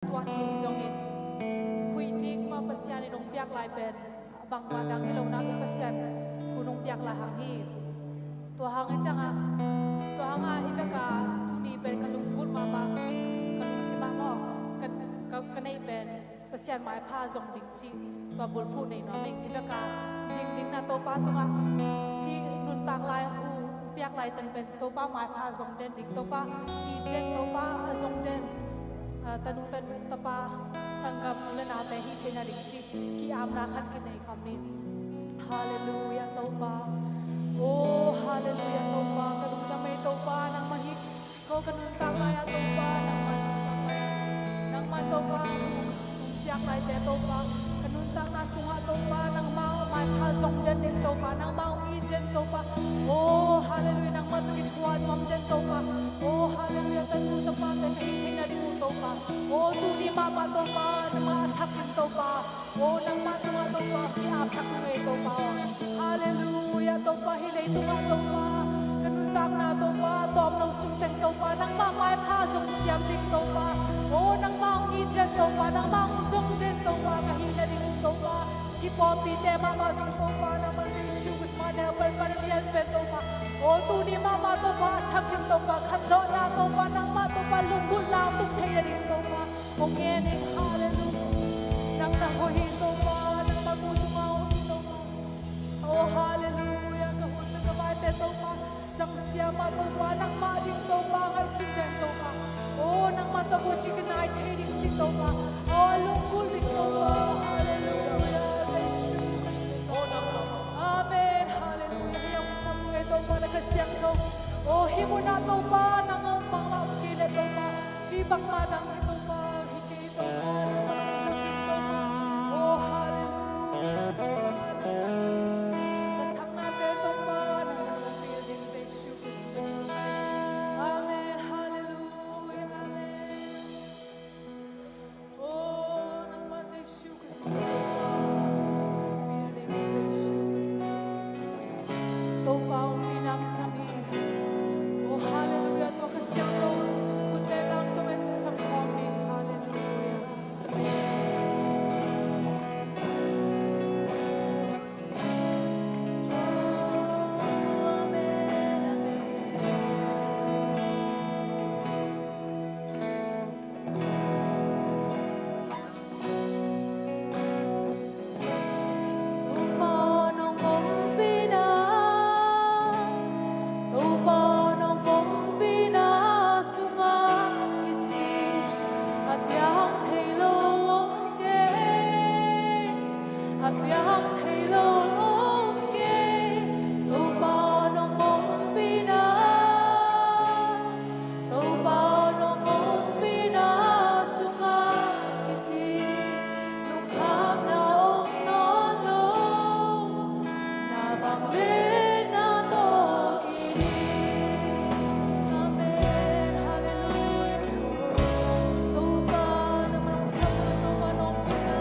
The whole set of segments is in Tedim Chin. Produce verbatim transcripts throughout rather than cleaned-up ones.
tuah thei zongin, huih dik mah Pasian in hong piak lai pen bangmah dang hi lo, na i Pasian hun hong piak lai hang hi. Tua hang i ciangah, tua hangah i veka tuni pen ka lunggulh mahmah, ka lungsim ah maw, ka, ka, ka neih pen Pasian maipha zong ding cih tua bulphuh nei nuam ing. I veka dingdingna Topa tungah hih nuntak lai, hun piak lai teng pen Topa maipha zong den ding, Topa it den, Topa a zong den, ah, tanu tanu tapa, sanggam u le naute hih theihna ding cih ki-apna khat kinei kham ni. Halleluiah Topa. Oh, halleluiah Topa. Ka lungdam ei Topa, nangmah hih ko ka nuntak lai-ah Topa, nangmah nuntak lai. Nangmah Topa, hong piak laite Topa, ka nuntakna sungah Topa, nangmah maipha zong den ding Topa, nangmah hong it den Topa. Oh, halleluiah, nangmah tawh kithuah nuam den Topa. Oh, halleluiah, tanu tapate ka hih theihna ding uh Topa. Oh, tuni mahmah Topa, nangmah a thak in Topa. Oh, nangmah tungah Topa, ki-ap thak ing ei Topa. Halleluiah Topa, hih leitungah Topa, ka nuntakna Topa, tawm lo sung teng Topa, nangmah maipha zong siam ding Topa. Oh, nangmah hong it den Topa, nangmah hong zong den Topa, ka hih nading Topa. Hih pawlpite mahmah zong Topa, nangmah Jesu Khrist mah neu pen, pan lian pen Topa. Oh, tuni mahmah Topa, a thak in Topa, khanlawhna Topa, nangmah Topa, lunggulhna tung thei nading Topa. Hong ngen ing, halleluiah. Nang na hoih hi Topa, nangmah gu tungah hoih hi Topa. Oh, halleluiah, ka hun le ka vaite Topa, zang siam ah Topa, nangmah ding Topa, ngaihsun den Topa. Oh, nangmah tawh ko ci ka nai thei ding cih Topa. Oh, a lunggulh ding Topa, halleluiah, Jesu. Amen, halleluiah, hih hong sam ngei Topa na Kha Siangtho. Oh, hih munah Topa, nang hong bangmah kei le Topa, hih bangmah dang hi Topa, hih kei Topa, nang hong zang in Topa. Oh, halleluiah, Topa, nang hong, na saknate Topa, nang hong pil ding Jesu Khrist. Amen, halleluiah, amen. Oh, nangmah Jesu Khrist. Topa hong pi nang sam hi. Oh, halleluiah. Tua Kha Siangtho khutte lamto in sam khawm ni. Halleluiah. Amen, amen. Topa nong ompihna, Topa nong ompihna sungah kici, a piang thei lo om kei, a piang thei lo om kei, Topa nong ompihna. Topa nong ompihna sungah kici, lungkhamna om nawn lo, na vangliatna tawh kiding. Amen. Halleluiah. Topa nangmah hong sam, Topa nong ompihna.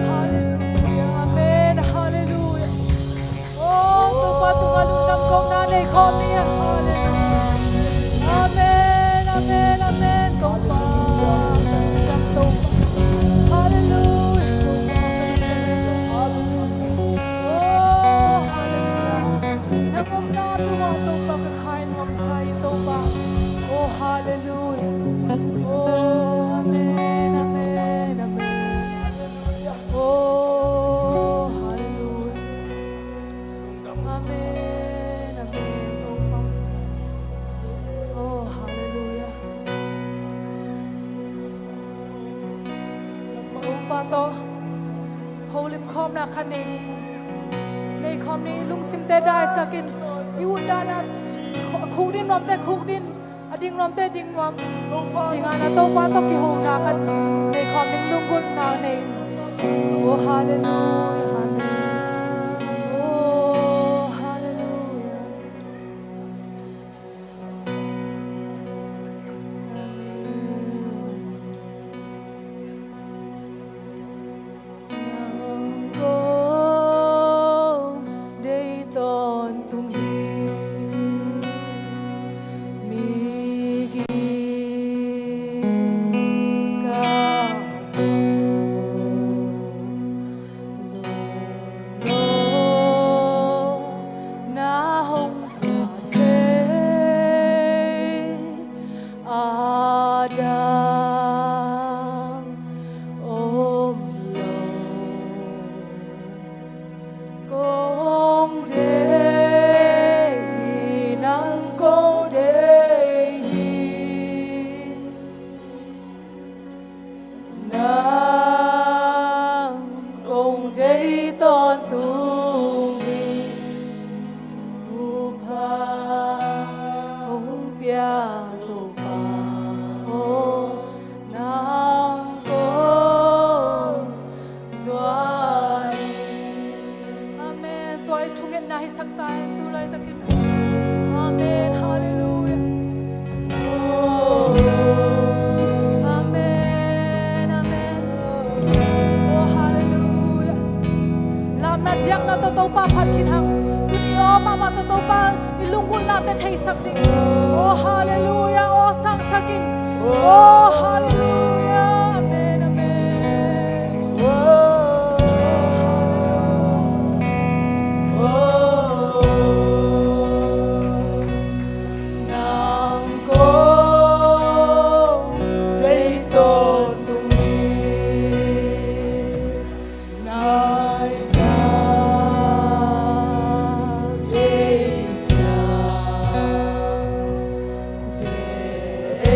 Halleluia. Amen. Halleluia. Oh, Topa tungah lungdam kohna nei khawm ni. Halleluia. Amen, amen, amen. Topa. Lungdam Topa. Halleluia. Oh, halleluia. Nang omna tungah Topa ka khain ngam sa hi Topa. Oh, halleluia. Oh, amen, amen, amen. Oh, halleluia. Amen, amen, Topa. Oh, halleluia. Topa tawh holim khawmna khat nei ding. Nei Nuam ni, lungsimte daisak in, i ut dan a khukdin nuamte khukdin, a ding nuamte ding nuam. Ding a na Topa tawh kihona khat nei khawm ding lunggulhna nei. Oh, hallelujah, amen. Oh, hallelujah. Amen. Nang kong deih tawntung hi, miging ka lungdam na hong pia thei a dang om lo. Kong deih hi, nang kong deih hi. Nang kong deih tawntung hi, thupha hong pia Topa aw, nang kong zuan hi. Amen. Tua i thungetna hisak ta hen tu laitakin. Amen. Hallelujah. Amen, amen. Oh, hallelujah. Lamna diakna tawh Topa phat khin hang. Tuni aw mahmah tawh Topa i lunggulhnate theisak ding. Oh, hallelujah. Aw sangsak in. Oh, hallelujah. Amen, amen. Oh, hallelujah. Nang kong deih tawntung hi, nai ka deih ka se e,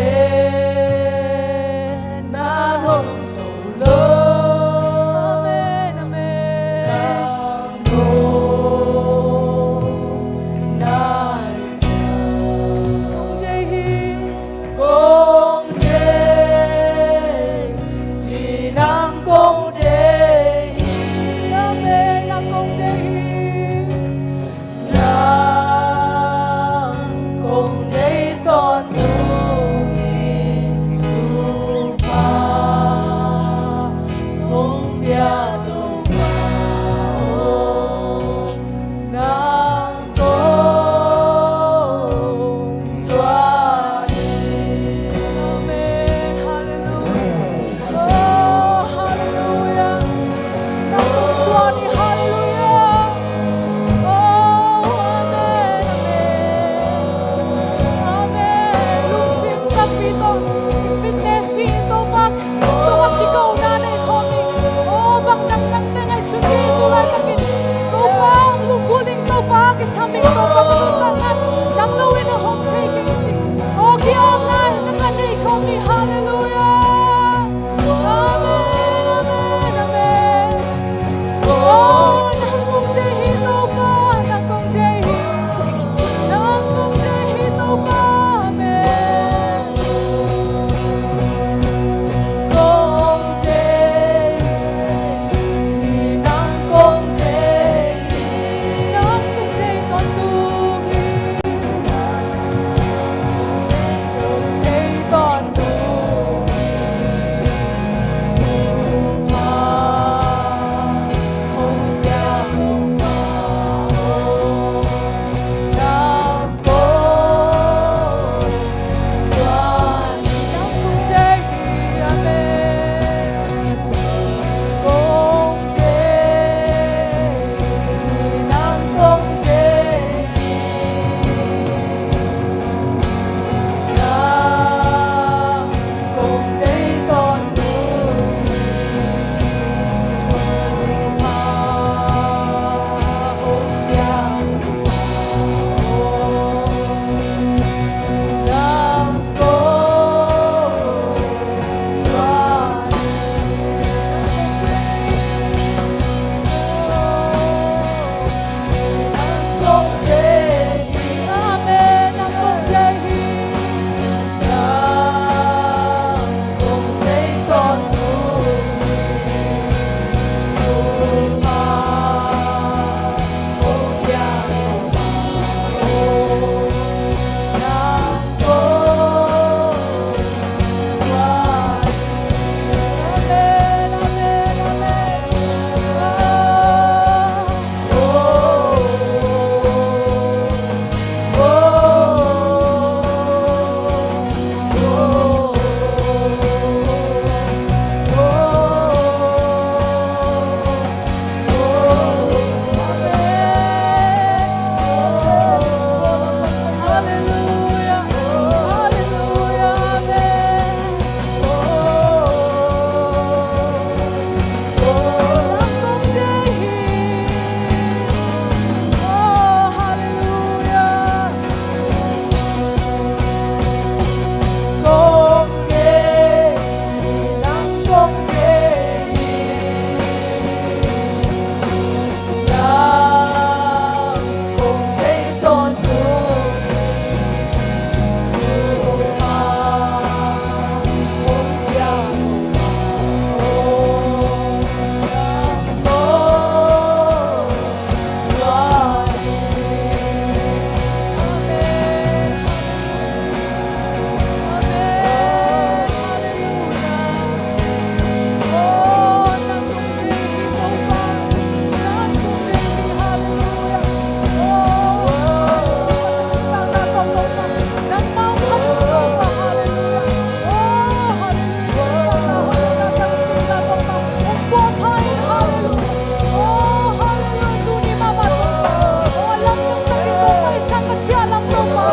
Ka ciah lam Topa,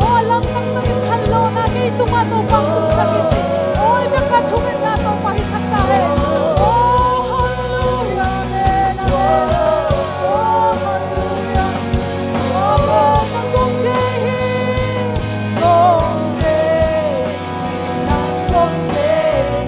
aw, a lam nang tungin khanlawhna kei tungah Topa kumsak in. Aw, i bek a thungetna Topa hisak ta hen. Aw, halleluiah, amen, amen. Aw, halleluiah. Amen. Nang kong thei hi, kong thei, nang kong thei hi.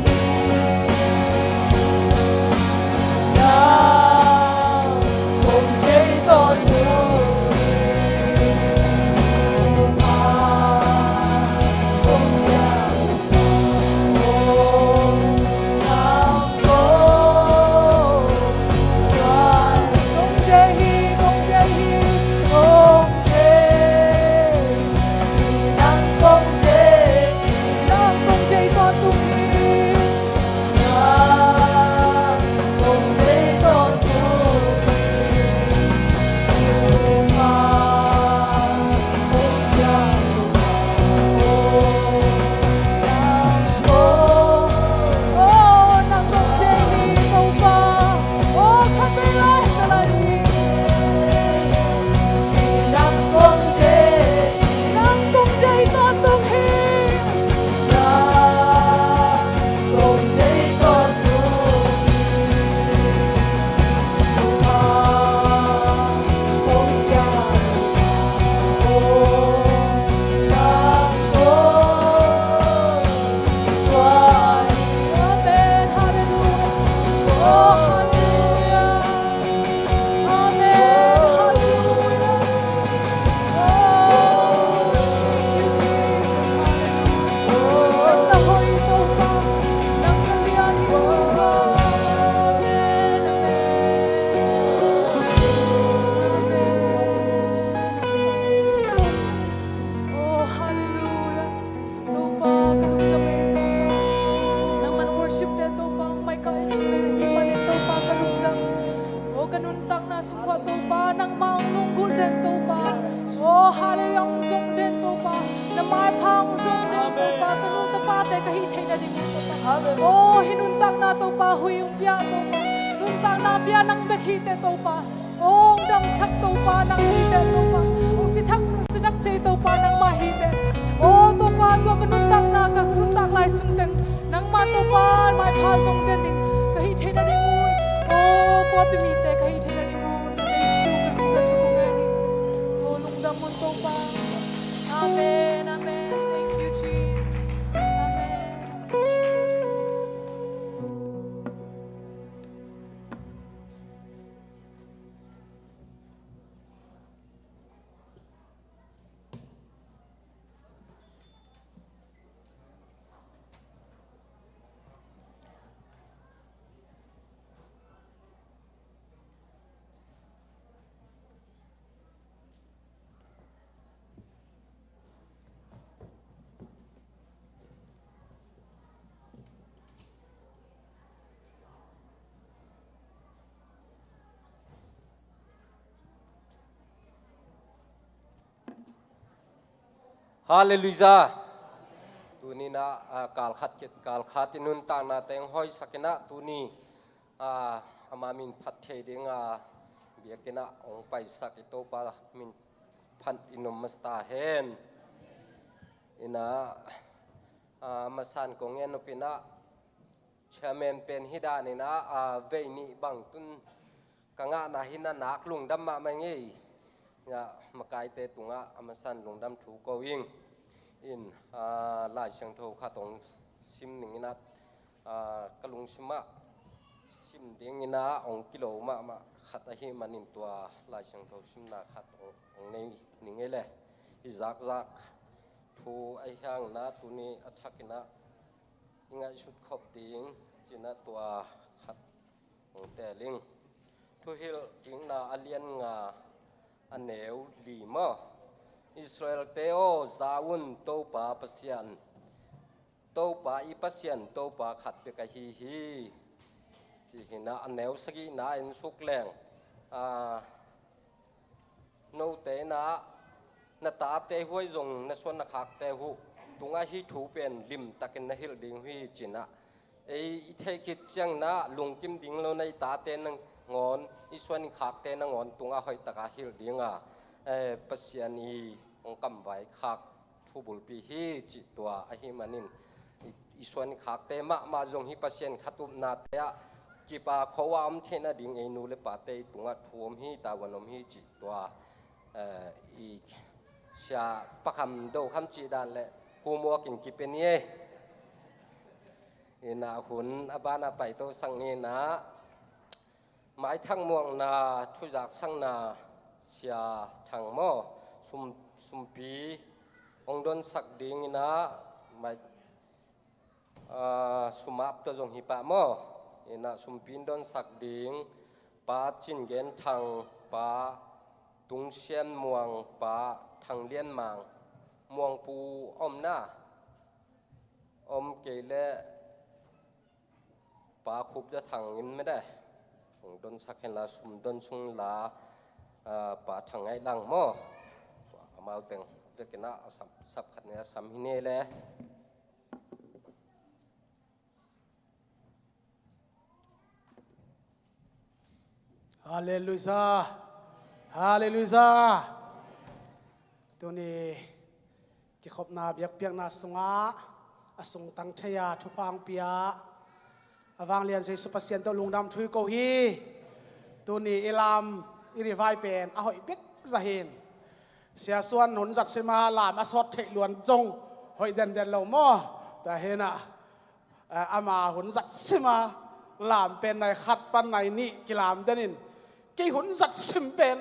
Amen. Halleluiah. Oh, halleluiah. Amen. Halleluiah. Oh, thank you, Jesus. Halleluiah. Nang na hoih, Topa. Nang na lian hi, Topa. Amen. Amen. Amen. Oh, halleluiah. Topa, ka lungdam ei, Topa. Nangman worship te, Topa, hong maika in, hih manin, Topa, ka lungdam. Oh, ka nuntakna sung khua, Topa, nangmah hong lunggulh den, Topa. Oh, halleluiah, hong zong den, Topa. Na maipha hong zong den, Topa. Ka nu, ka pate ka hih theihna ding, Topa. Oh, hih nuntakna, Topa, huih hong pia, Topa. Nuntakna pia nang bek hi te, Topa. Hong damsak Topa nang hi te Topa. Hong sitak, sitak thei Topa nangmah hi te. O Topa, tua ka nuntakna, ka nuntak lai sung teng nangmah Topa maipha zong den ding ka hih theihna ding uh. O pawlpi mite ka hih theihna ding uh. Jesu ka sung ka thak uh ngai ni. O lungdam un Topa. Amen, amen. Thank you, Jesus. Amen. Halleluiah. Tuni-in ah, ah, kalkhat kit, kalkhat i nuntakna teng hoihsak in ah, tuni, ah, ama min phat thei ding a, biakinn ah hong paisak i Topa min phat i nom masa ta hen. In ah, ah, masa-in kong en nop in ah, Chairman pen hi dan in ah, a, vei nih bang tun ka ngahna hi na nak lungdam mahmah ing ei. Ina, makaite tungah a masa-in lungdam thu ko ing. In, a, Lai Siangtho khat hong sim ning in ah, a, ka lungsim ah sim ding in ah hong kilo mahmah khat ahih manin tua Lai Siangtho simna khat hong, hong nei ning ei le. I zakzak thu ahih hangin ah tuni a thak in ah i ngaihsut khop ding ci-in ah tua khat hong teel ing. Thuhilhkikna a lian nga a neu li maw? Israel-te aw, za un, Topa Pasian, Topa i Pasian, Topa khat bek ahi hi. Ci-in ah a neu sagihna en suk leng. A, note in ah na tate uh ahi zong na suan na khakte uh tungah hih thu pen limtakin na hilh ding uh hi ci-in ah. Ei i theih khit ciangin ah lungkim ding lo na i tate nangawn, i suan i khakte nangawn tungah hoihtak a hilh ding a. eh, Pasian i hong kamvai khak thu bulpi hi cih tua ahih manin i, i suan i khakte mahmah zong hi Pasian khat upnate ah kipa kho a om theihna ding ei nu le pate i tungah thu om hi, tavuan om hi cih tua, eh, i sia Pa Kham Do Kham cih dan le Pu Muak in kipia ni ei. Inah hun a banah paito sak ni inah, maithak muakna thuzaksakna Sia Thang maw, sum, sumpi hong donsak ding inah, mai, ah, sum ap tawh zong hi pah maw. Inah sumpi in donsak ding Pa Cin Gen Thang, Pa Tung Sian Muang, Pa Thang Lian Mang, Muang Pu omna om kei leh Pa Khup Za Thang in mede hong donsak hen la, sum don sung la, ah, Pa Thang Ngaih Lang maw. Amau teng vekin ah a sam, sap khat ni a sam hi ni le. Halleluiah. Halleluiah. Tuni kikhopna biakpiakna sungah a sungtang thei-a thupha hong pia a vanglian Jesu Pasian tawh lungdam thu i ko hi. Tuni i lam i rivai pen a hoih bek zah hi. Sia Suan hun zat sima lam a sawt theih luan zong hoih denden lo maw. Tua hi inah, eh, ama hun zat sima lam pen nai khat pan nai nih kilam den in, kei hun zat sim pen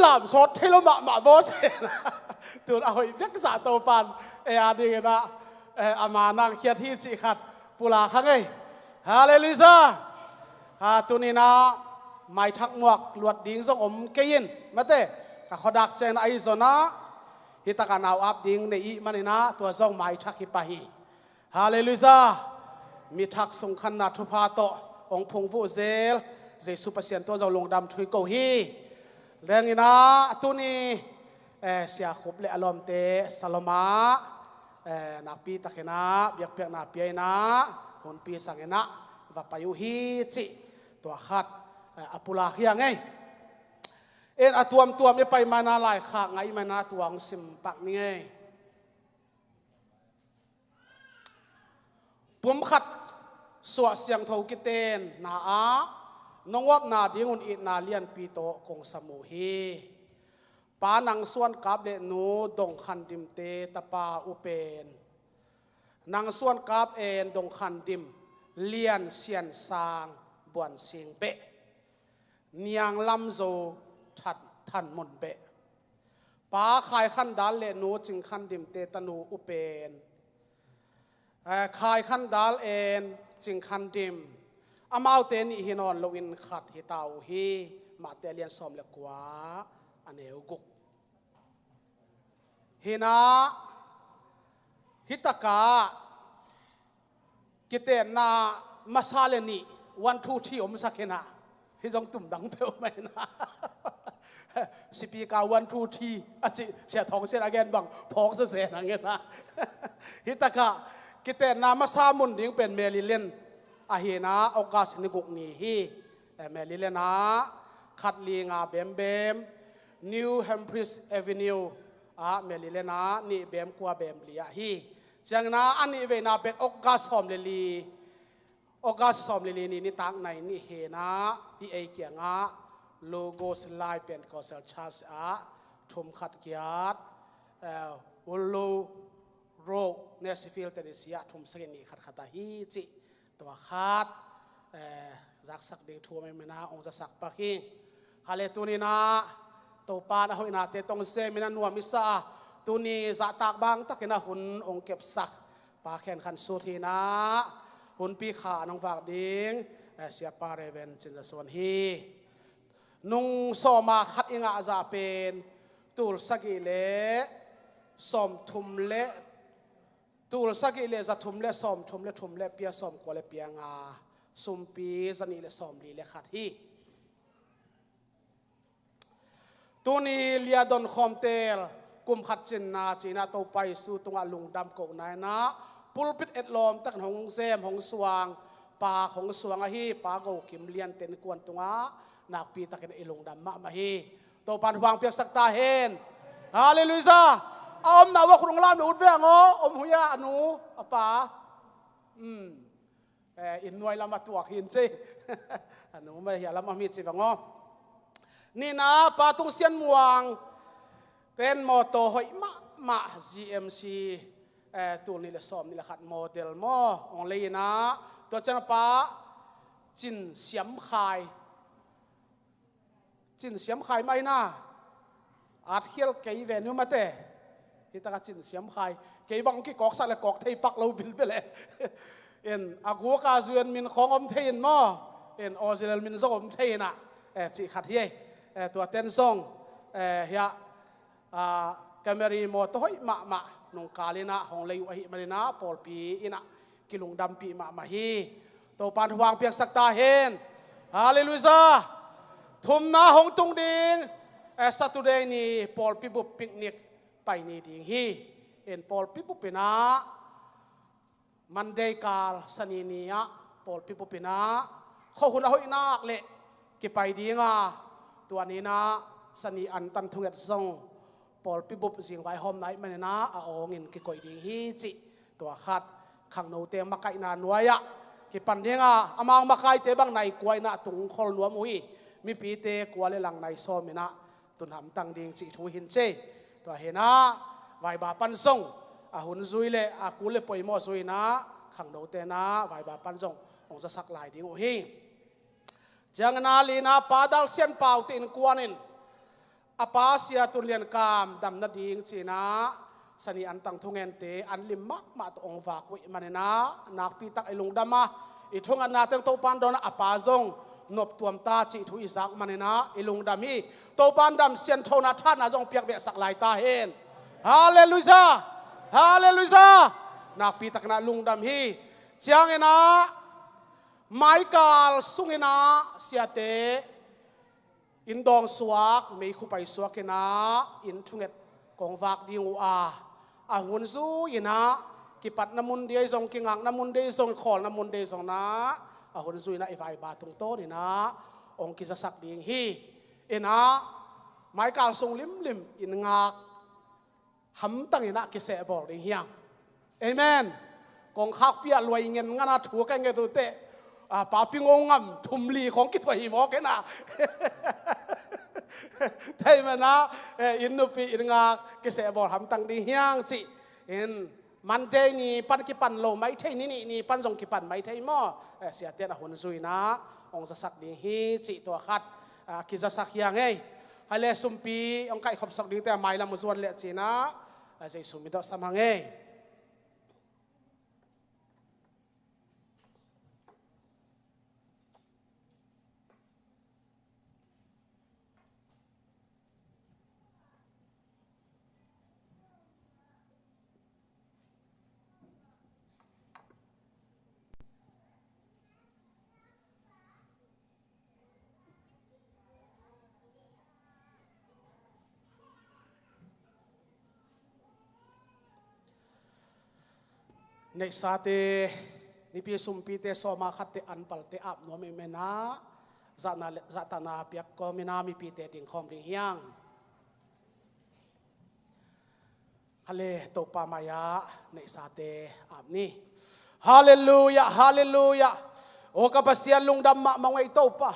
lam sawt thei lo mahmah vaw ci inah, tun a hoih bek zah Topan ei a ding inah, eh, ama nang khiat hi cih khat pulak hang ei. Halleluiah. Ha, tuni inah maithak muak luat ding zong om kei in, mate, ka khuadak ciang inah ahi zong inah, hi takah nau ap ding nei ih man inah tua zong maithak hi pah hi. Halleluiah. Mi thak sungkhanna thupha tawh hong phungvuh zel Jesu Pasian tawh zong lungdam thu i ko hi. Leng inah tuni, eh, Sia Khup le a lawmte Salom ah, eh, nakpi tak inah biakpiakna pia inah hunpi sang inah va pai uh hi cih tua khat, eh, a pulak hi a ngei. In a tuamtuam i pai ma inah laikhak ngai ma inah tua hong sim pak ni ngei. Pumkhat suah siangtho kitenna ah nong uapna dingun itna lianpi tawh kong sam uh hi. Pa, nang suan kap le nu Dong Khan Dimte tapa uh pen, nang suan kap en Dong Khan Dim, Lian Sian Sang, Buan Sing Beh, Niang Lam Zo, Than, Than Mun Beh. Pa Khai Khan Dal le nu Cing Khan Dimte tanu uh pen, eh, Khai Khan Dal en Cing Khan Dim, amaute nih hi nawn loin khat hi ta uh hi. Mate a lian sawm le kua, a neu guk. Hi inah, hi takah kitenna masa le nih, one, two, three omsak hi inah, hi zong tumdang peuhmah hi inah. Sipika one, two, three a cih Sia Thawng Sian a gen bang phawk sese nang hi inah. Hi takah kitenna masa mun ding pen Meli Len ahi inah, August ni guk ni hi. Eh, Meli Len ah khat li nga bembem, New Hempridge Avenue ah Meli Len ah nih bem kua bem li ah hi. Ciang inah a nih veina pen August sawm le li, August sawm le li ni nitak nai ni hi inah, hih ei kiangah Logos Life Pentecostal Church ah thum khat giat, eh, Willow Road, Nashville, Tennessee ah thum sagih ni khat khat ah hi cih tua khat, eh, zaksak ding thu om in ah hong zasak pak hi. Hale, tuni inah Topan a hoihnate tong sem in ah nuam i sa a, tuni zahtak bang takin ah hun hong kepsak Pa Khen Khan Sut hi inah, hunpi kha nong vak ding, eh, Siapa Reverend Cin Za Suan hi. Nung sawma khat i ngah zah pen tul sagih le sawmthum le, tul sagih le zathum le sawmthum le thum le pia sawmkua le pia nga, sumpi zanih le sawmli le khat hi. Tuni lia don khawm tel, kum khat cinna ci-in ah Topa Jesu tungah lungdam kohna in ah pulpit etlawm takin hong zem, hong suang, Pa hong suang ahi Pa Go Kim Lian Ten Kuan tungah nakpi takin i lungdam mahmah hi. Topan huang piaksak ta hen. Halleluiah. A omna uah khut hong lam le ut ve ang aw. Om huih a, a nu, a pa. Hmm. Eh, inn nuai lam a tuak hi in ci. A nu mai hia lam a mi ci vang aw. Nihna Pa Tung Sian Muang ten mawtaw hoih mahmah G M C, eh, tul nih le sawm nih le khat model maw. Hong lei in ah, tua ciang a pa Cin Siam Khai. Cin Siam Khai mah hi na. At khial kei ve ni mate. Hi taka Cin Siam Khai. Kei bang kikawksak le kawk thei pak lo bilbel e. In, a guk a zui in min khawng om thei in maw. In, aw zilel min zong om thei in ah. Eh, cih khat hi ei. Eh, tua ten zong. Eh, hia. Ah, Camry mawtaw hoih mahmah nung kal in ah hong lei uh ahih manin ah pawlpi in ah kilungdampih mahmah hi. Topan huang piaksak ta hen. Halleluiah. Thumna hong tung ding, eh, Saturday ni pawlpi bup picnic pai ni ding hi. In pawlpi bup in ah Monday kal Sani ni ah pawlpi bup in ah khuahun a hoih nak le kipai ding a, tua ni in ah Sani antan thunget zong pawlpi bup zingvaihawmna ahih manin ah a awng in kikoih ding hi cih tua khat. Khangnote makaihna nuai ah kipan ding a, amau makaite bang nai kua in ah tung khol nuam uh hi. Mipite kua le lang nai sawm in ah tun hamtang ding cih thu hi in ci. Tua hi in ah vaiba pan zong a hun zui le a kul le poimawh zui in ah khangnote in ah vaiba pan zong hong zasak lai ding uh hi. Ciang in ah li in ah Pa Dal Sian Pau te innkuan in a pa Sia Tun Lian Kam dam nading ci in ah Sani antan thungente an lim mahmah tawh hong vak uh ahih manin ah nakpi tak i lungdam a, i thungetna teng Topan dawn a, a pa zong nop tuam ta cih thu i zak manin ah i lungdam hi. Topan dam sianthona thanna zong piak behsak lai ta hen. Halleluiah. Halleluiah. Nakpi tak in ah lungdam hi. Ciang in ah maikal sung in ah siate inn dawng suak, meikhu pai suak in ah inn thunget kong vak ding uh a, a hun zui in ah kipatna mun dei zong, kingakna mun dei zong, khawlna mun dei zong in ah a hun zui in ah i vaiba tungtawn in ah hong kizasak ding hi. In ah maikal sung limlim inn ngak hamtang in ah kisehbawl ding hi hang. Amen. Kong khakpi ah luai ngen ngan a thu ka nget uh teh, ah, papi ngongam thum li khong kithuah hi mawk in ah. Thei man ah, eh, inn nupi inn ngak kisehbawl hamtang ding hi hang cih in Monday ni pan kipan lo mai thei, ni nih ni pan zong kipan mai thei maw. Eh, siate in a hun zui in ah hong zasak ding hi cih tua khat, ah, kizasak hi hang ei. Hai le sumpi hong kaihkhop sok dingte a mailam uh zuan leh ci in ah, ah, Jesu min tawh sam hang ei. Neihsate, nipi sumpite, sawma khatte, anpalte ap nuam i men ah, zahtakna piak kawm in ah mipite dingkhawm ding hi hang. Hale, Topa mai-ah neihsate ap ni. Halleluiah, halleluiah. Aw ka Pasian, lungdam mahmah ung ei Topa.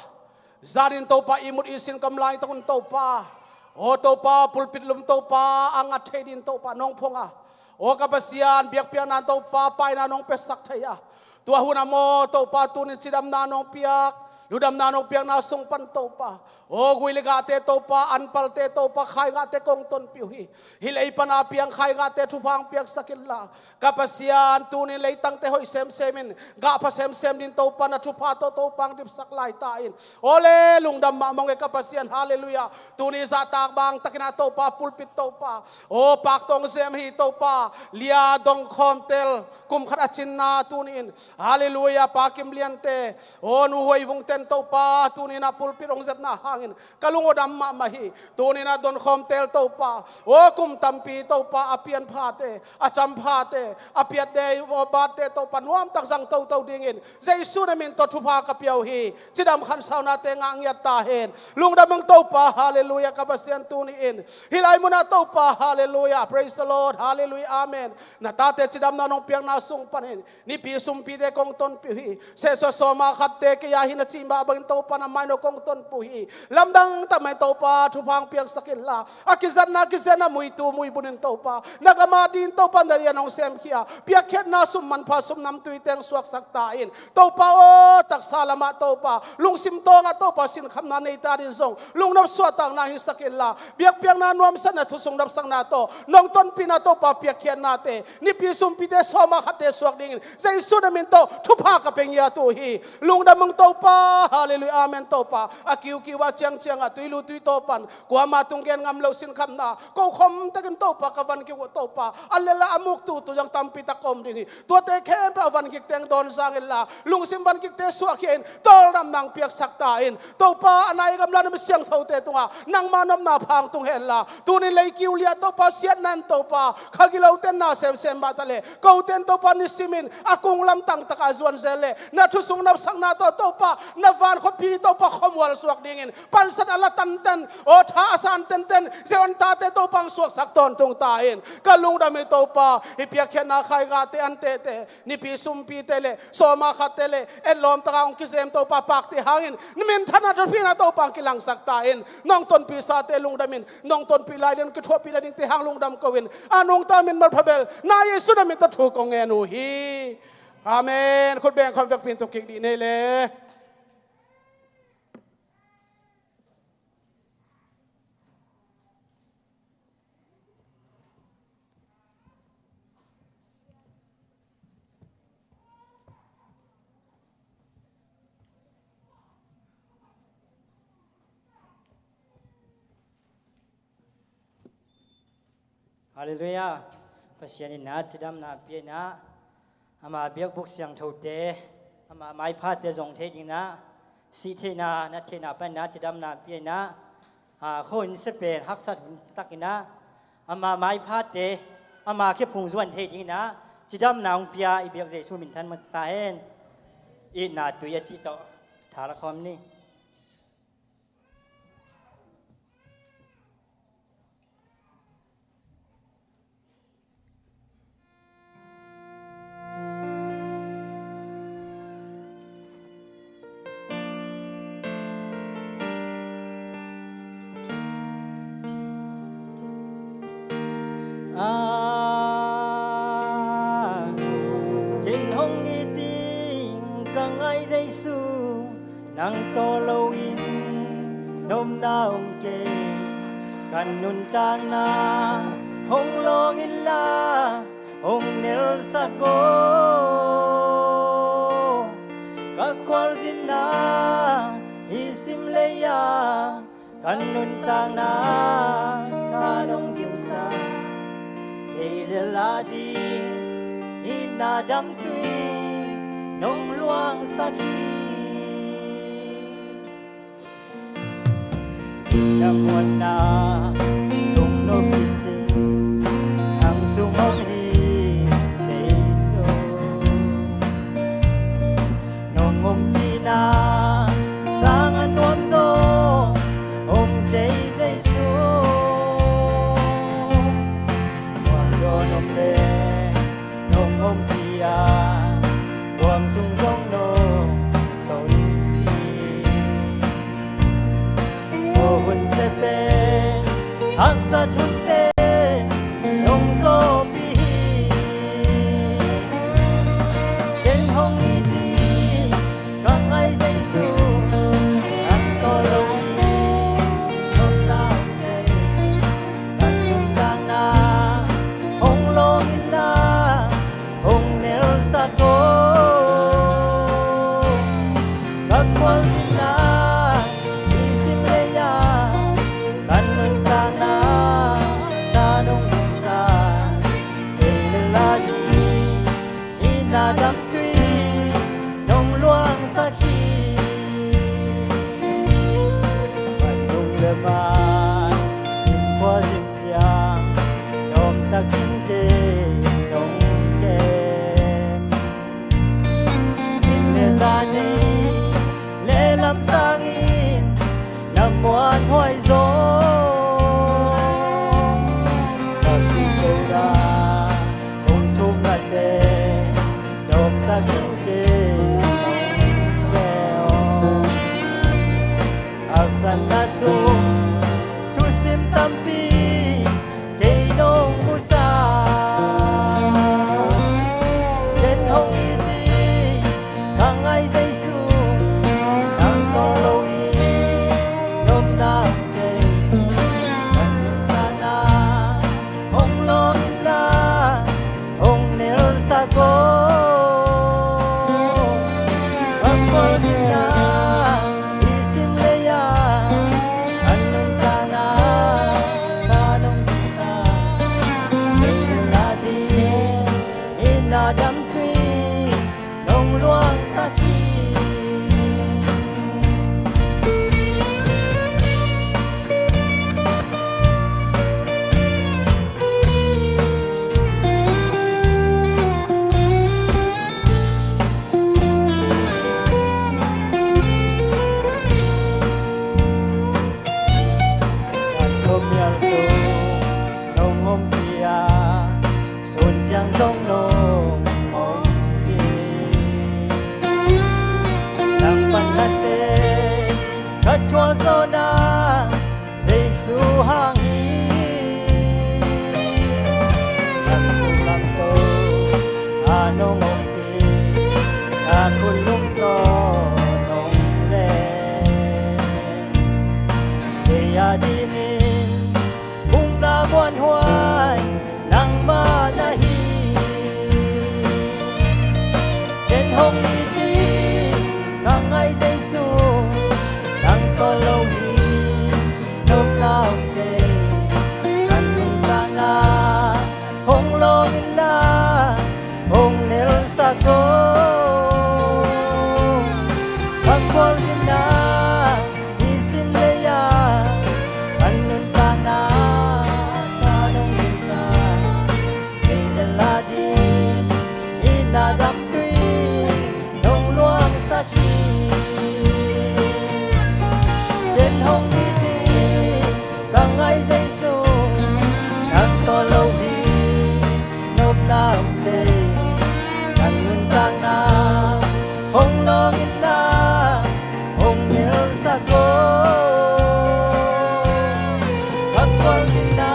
Zanin Topa ihmut ihsin ka om laitak un Topa, aw Topa, pulpit lum Topa a ngat thei din Topa nong phong a, aw ka Pasian, biakpiakna Topa, paina nong piasak thei a, tua hun a maw Topa, tunin cidamna nong piak, ludamna nong piakna sung pan Topa, aw gui le gahte Topa, anpalte Topa, khaigahte kong tonpih uh hi. Hih lei pana piang khaigahte thupha hong piaksak inla, ka Pasian, tunin leitangte hoih semsem in, gahpha semsem din Topa, na thupha tawh Topa hong dipsak lai ta in. Aw le, lungdam mahmah ung e ka Pasian, halleluiah. Tuni zahtak bang takin ah Topa, pulpit Topa, aw pak tawng zem hi Topa, lia dong khawm tel, kum khat a cinna tunin, halleluiah, Pa Kim Liante, aw Nu Huai Vung ten Topa, tunin ah pulpit hong zepna hang ka lung aw dam mahmah hi. Tuni-in ah donkhawm teel Topa, aw kum tampi Topa a pianphate, a camphate, a piatde aw batte Topa nuamtak zang toto dingin Jesu na min tawh thupha ka pia uh hi. Cidam khansaunate ngah ngiat ta hen. Lungdam ung Topa, halleluiah, ka Pasian. Tuni-in hih lai munah Topa, halleluiah, praise the Lord, halleluiah, amen, na tate cidamna nong piakna sung panin nipi sumpite kong tonpih uh hi. Sehsuah sawma khatte kei a hi na cih mah bangin Topa na mai-ah kong tonpih uh hi. Lamdang tak mai Topa thupha hong piaksak inla, a kizatna kizenna muitu muibun in Topa na gam adingin Topa na lian hong semkhia, piakkhiatna sum manpha sum namtui teng suaksak ta in. Topa aw, taksa lamah Topa, lungsim tawngah Topa sinkhamna nei ta dingin zong lungnop suahtakna hisak inla, biakpiakna nuamsa na thusung nopsakna tawh nong tonpihna Topa piakkhiatnate nipi sumpite sawma khatte suak dingin Jesu na min tawh thupha ka pia ngiat uh hi. Lungdam ung Topa, halleluiah, amen Topa. A kiukiu a ciangciangah tuilu tuitaw pan kuama tung gen ngam lo sinkhamna kokhom takin Topa ka van kik uh Topa, a lel a muk tutu zong tampi tak om ding hi. Tuate khempeuh a van kik teng dawn zang inla, lungsim van kikte suahkhia in tawldamna hong piaksak ta in. Topa, a nai a gamla na mi siangthote tungah nangma nopna pha hong tung henla, tuni-in lei kiu liah Topa, siatna in Topa, kha gilote in na semsem mah taleh, kote in Topa nisimin a kung lam tangtakah a zuan zel leh na thusung nopsakna tawh Topa na van khuapi Topa khuamual suak dingin pansat a la tanten, aw tha a san tenten Zion tate Topa hong suaksak tawntung ta in. Ka lungdam hi Topa, hih piakkhiatna khaigahte antete nipi sumpite le sawma khatte le etlawm taka hong kizem Topa pakte hangin na minthanna thuphina Topa hong kilangsak ta in. Nong tonpihsate lungdamin, nong tonpih lailian kithuahpih nadingte hang lungdam ko in, a nungta min malpha bel na Jesu na min tawh thu kong ngen uh hi. Amen. Khut beng khawm vekpi in tuk kik dih ni le. Halleluiah. Pasian in na cidamna pia in ah, ama biakbuk siangthote, ama maiphate zong thei dingin ah, sih theihna, nat theihna panin ah cidamna pia in ah, a, khuahin sia pen haksat hun takin ah, ama maiphate, ama khephung zuan thei dingin ah cidamna hong pia i biak Jesu minthan mah ta hen. Itna tui a cih tawh tha la khawm ni. Ah, ken hong it ding ka ngai Jesu, nang tawh loin nopna om kei. Ka nuntakna hong lawng inla hong nelsak aw. Ka khualzinna hih sim lei-ah ka nuntakna tha nong dimsak. Kei lel ading itna damtui nong luangsak hi. Na muanna lungnop hi cin nang sung om hi Jesu. Nong ompihna sang a nuam zaw om kei Jesu. Muan dawn om leh nong ompih a, buang sung zong nong tonpih. Aw hun sia pen haksat hunte nong zawhpih hi. Ken hong it ding ka ngai Jesu, nang tawh loin nopna om kei. Ka nuntakna hong lawng in takin kei nong kem. Inn le zan, ei le lamsang in na muanhuai zong, ka kikoda hong thuk nate, dawm takin kei nong kem. Haksatna sung thusim tampi kei nong musak. Ken hong it ding ka ngai Jesu, nang tawh lo hi nopna om kei. Ka nuntakna hong lawng inla, hong nelsak aw. Ka khualzinna i sim lei-ah, ka nuntakna tha nong dingsa. Kei na la ding, i na dam tui nong luangsak hi. San khuamial sung nong ompih a, sun ciang zong nong ompih. Nang pan nate ka thuak zawhna Jesu hang hi. Nang sung lamto a nong ompih, ka khut lum tawh nong leh. Kei a dingin bukna muanhuai nangmah na hi. Ken hong it ding ka ngai Jesu, nang tawh lo hi nopna om kei. Ka nuntakna hong lawng inla, hong nelsak aw. Ka khualzinna i sim lei-ah, ka nuntakna tha nong dingsa. Kei na la ding, i na dam tui nong luangsak hi. Ken hong it ding ka ngai Jesu, nang tawh lo hi nopna om kei. Ka nuntakna hong lawng inla, hong nelsak aw. Ka khualzinna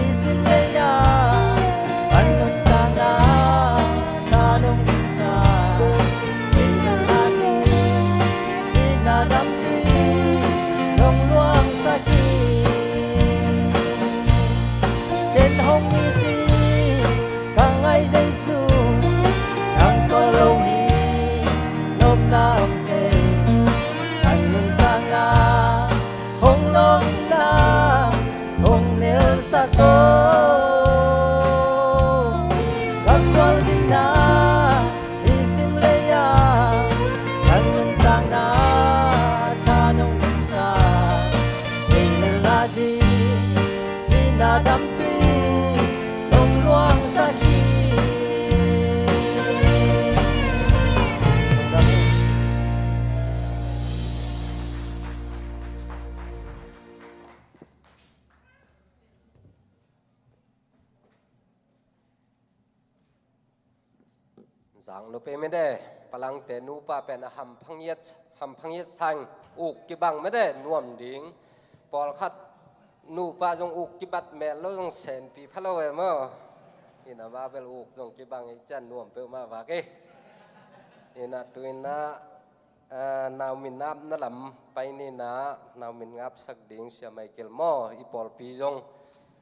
i sim lei-ah, ka nuntakna tha nong dingsa. Kei na la ding, i na dam tui nong luangsak hi. Ken hong it ding ka ngai Jesu, nang tawh lo hi nopna om kei. Ka nuntakna hong lawng inla, hong nelsak aw. Ka khualzinna i sim lei-ah, ka nuntakna tha nong dingsa. Kei na la ding, i na dam tui nong luangsak hi. Zang nupi mede, palangte nupa pen a hamphangiat, hamphangiat sang uk kibang mede, nuam ding. Pawlkhat nupa zong uk kibat mel lo zong senpi pha lo e maw. Ina ma bel uk zong kibang i cian nuam peuhmah vak e. Ina tu ina, ah, nau min ngapna lam pai nina, nau min ngapsak ding Sia Michael maw, i pawlpi zong,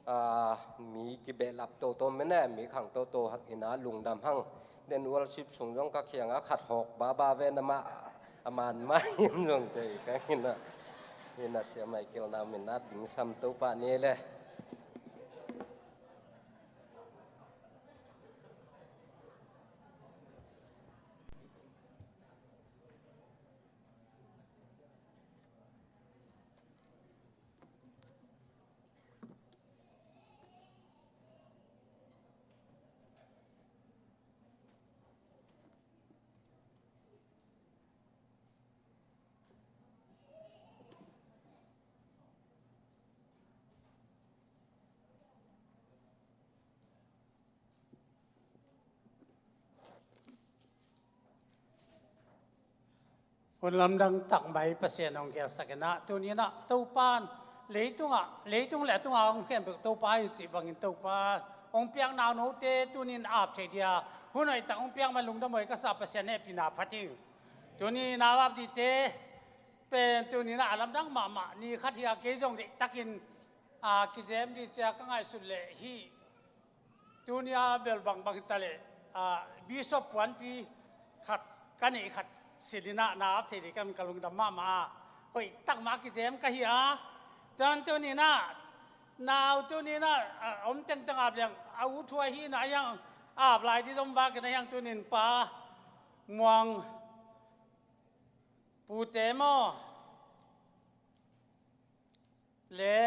ah, mi kibehlap toto mene, mi khang toto ina lungdam hang. Den worship sung zong ka khianga khat hawk baba ve na mah, a man mah in zong kei ka ina, ina Sia Michael nau min ngap ding sam to pah ni le. Hun lamdang tak mai Pasian hong gelsak in ah, tuni in ah Topa in leitungah, leitung le a tungah hong khempeuh Topa hi cih bangin Topa hong piak naunote tuni in ap thei dia hun hoih tak hong piak man lungdam huai ka sa, Pasian hehpihna phat ing. Tuni in ah ap dite pen tuni in ah a lamdang mahmah ni khat hi a, kei zong deihtakin a kizem dih cia ka ngaihsut leh hih tuni a bel bangbang hi ta leh, a, Bishop puanpi khat ka neih khat sin in ah na ap thei dih ka, ka lungdam mahmah a, hoih tak mah a kizem ka hi a. Tuan tuni in ah nau tuni in ah, a, om tengteng ap leng a u thuai hi in ah a hiang ap lai dih zom vakin a hiang tuni in Pa Muang, pute maw, le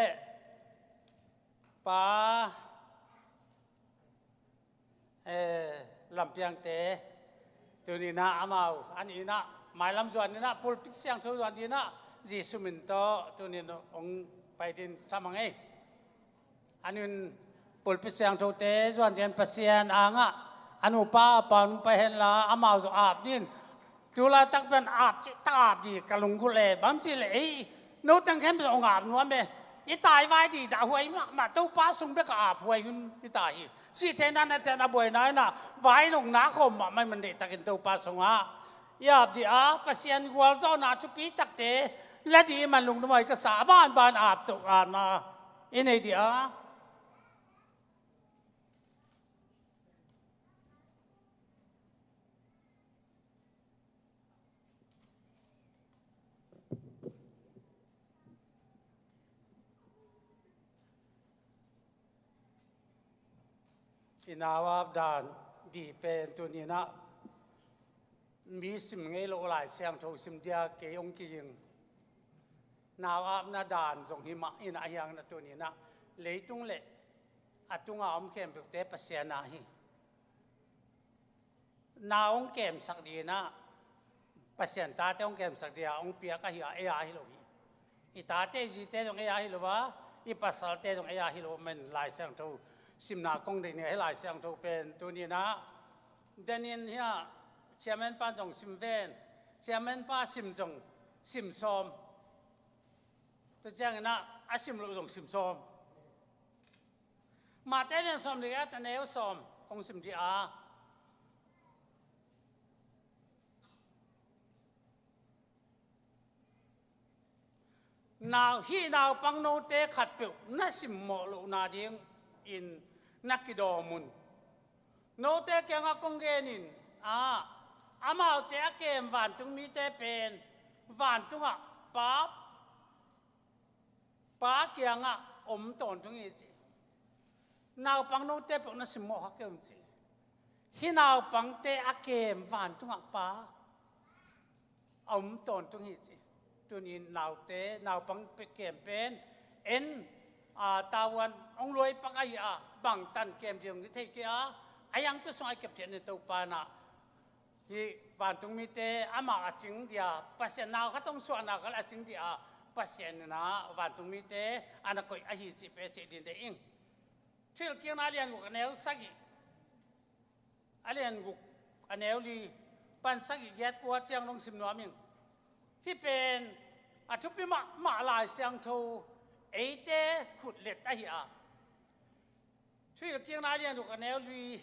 Pa, eh, Lampiangte tuni in ah amau a nih in ah mailam zuan in ah pulpit siangtho zuan dih in ah Jesu min tawh tuni in hong pai dih in sam a ngei. A nih in pulpit siangthote zuan dih in Pasian angah a nupa a pa hong pai hen la amau zong ap dih in. Tulaitak pen ap cih tak ap dih ka lunggulh e, bang cih leh ei no teng khempeuh hong ap nuam e. I tai vai dih dah huai mahmah, Topa sung bek a ap huai hun i ta hi. Sih theihna na cian a buaina in ah vai nong na khawm mahmah i man deihtakin Topa sungah i ap dih a, Pasian gualzawhna thupi takte la dih i man lungdam huai ka sa, a banban ap toh apna i nei dih a. I nau ap dan dih pen tuni in ah mi sim ngei lo Lai Siangtho sim dia kei hong kiging. Nau apna dan zong hi mah in ah a hiang in ah tuni in ah leitung le a tunga om khempeuhte Pasian na hi. Nau hong kemsak dih in ah Pasian tate hong kemsak dih a hong piak ahi a, ei a hi lo hi. I tate i zite zong ei a hi lo a, i pasalte zong ei a hi lo a, men Lai Siangtho simna kong deih ni a hi. Lai Siangtho pen tuni in ah den in hi a, chairman pa zong sim ven, chairman pa sim zong sim sawm. Tua ciangin ah a sim loh zong sim sawm. Mate lian sawm le giat a neu sawm kong sim dih a. Nau, hih naupang note khatpeuh na simmawh lohna dingin na kidawm un. Note kiangah kong gen in, a, amaute a kem vantung mite pen vantungah Pa, Pa kiangah om tawntung hi ci. Naupang note peuh na simmawh kha kei un ci. Hih naupangte a kem vantungah Pa a om tawntung hi ci. Tuni-in naute, naupang pe-, kem pen en, a, tavuan hong luai pak ahi a, bangtan kem ding hong thei kei a, a hiang tu sungah i kep theih ni. Topa in ah hih vantung mite amah a cing dia, Pasian nau khat hong suahna kal a cing dia, Pasian in ah vantung mite a na koih ahi cih pe theih ding deih ing. Thuhilhkikna a lian guk a neu sagih, a lian guk a neu li pan sagih giat kua ciang dong sim nuam ing. Hih pen a thupi mahmah Lai Siangtho eite khutlet ahi a. Thuhilhkikna a lian guk a neu li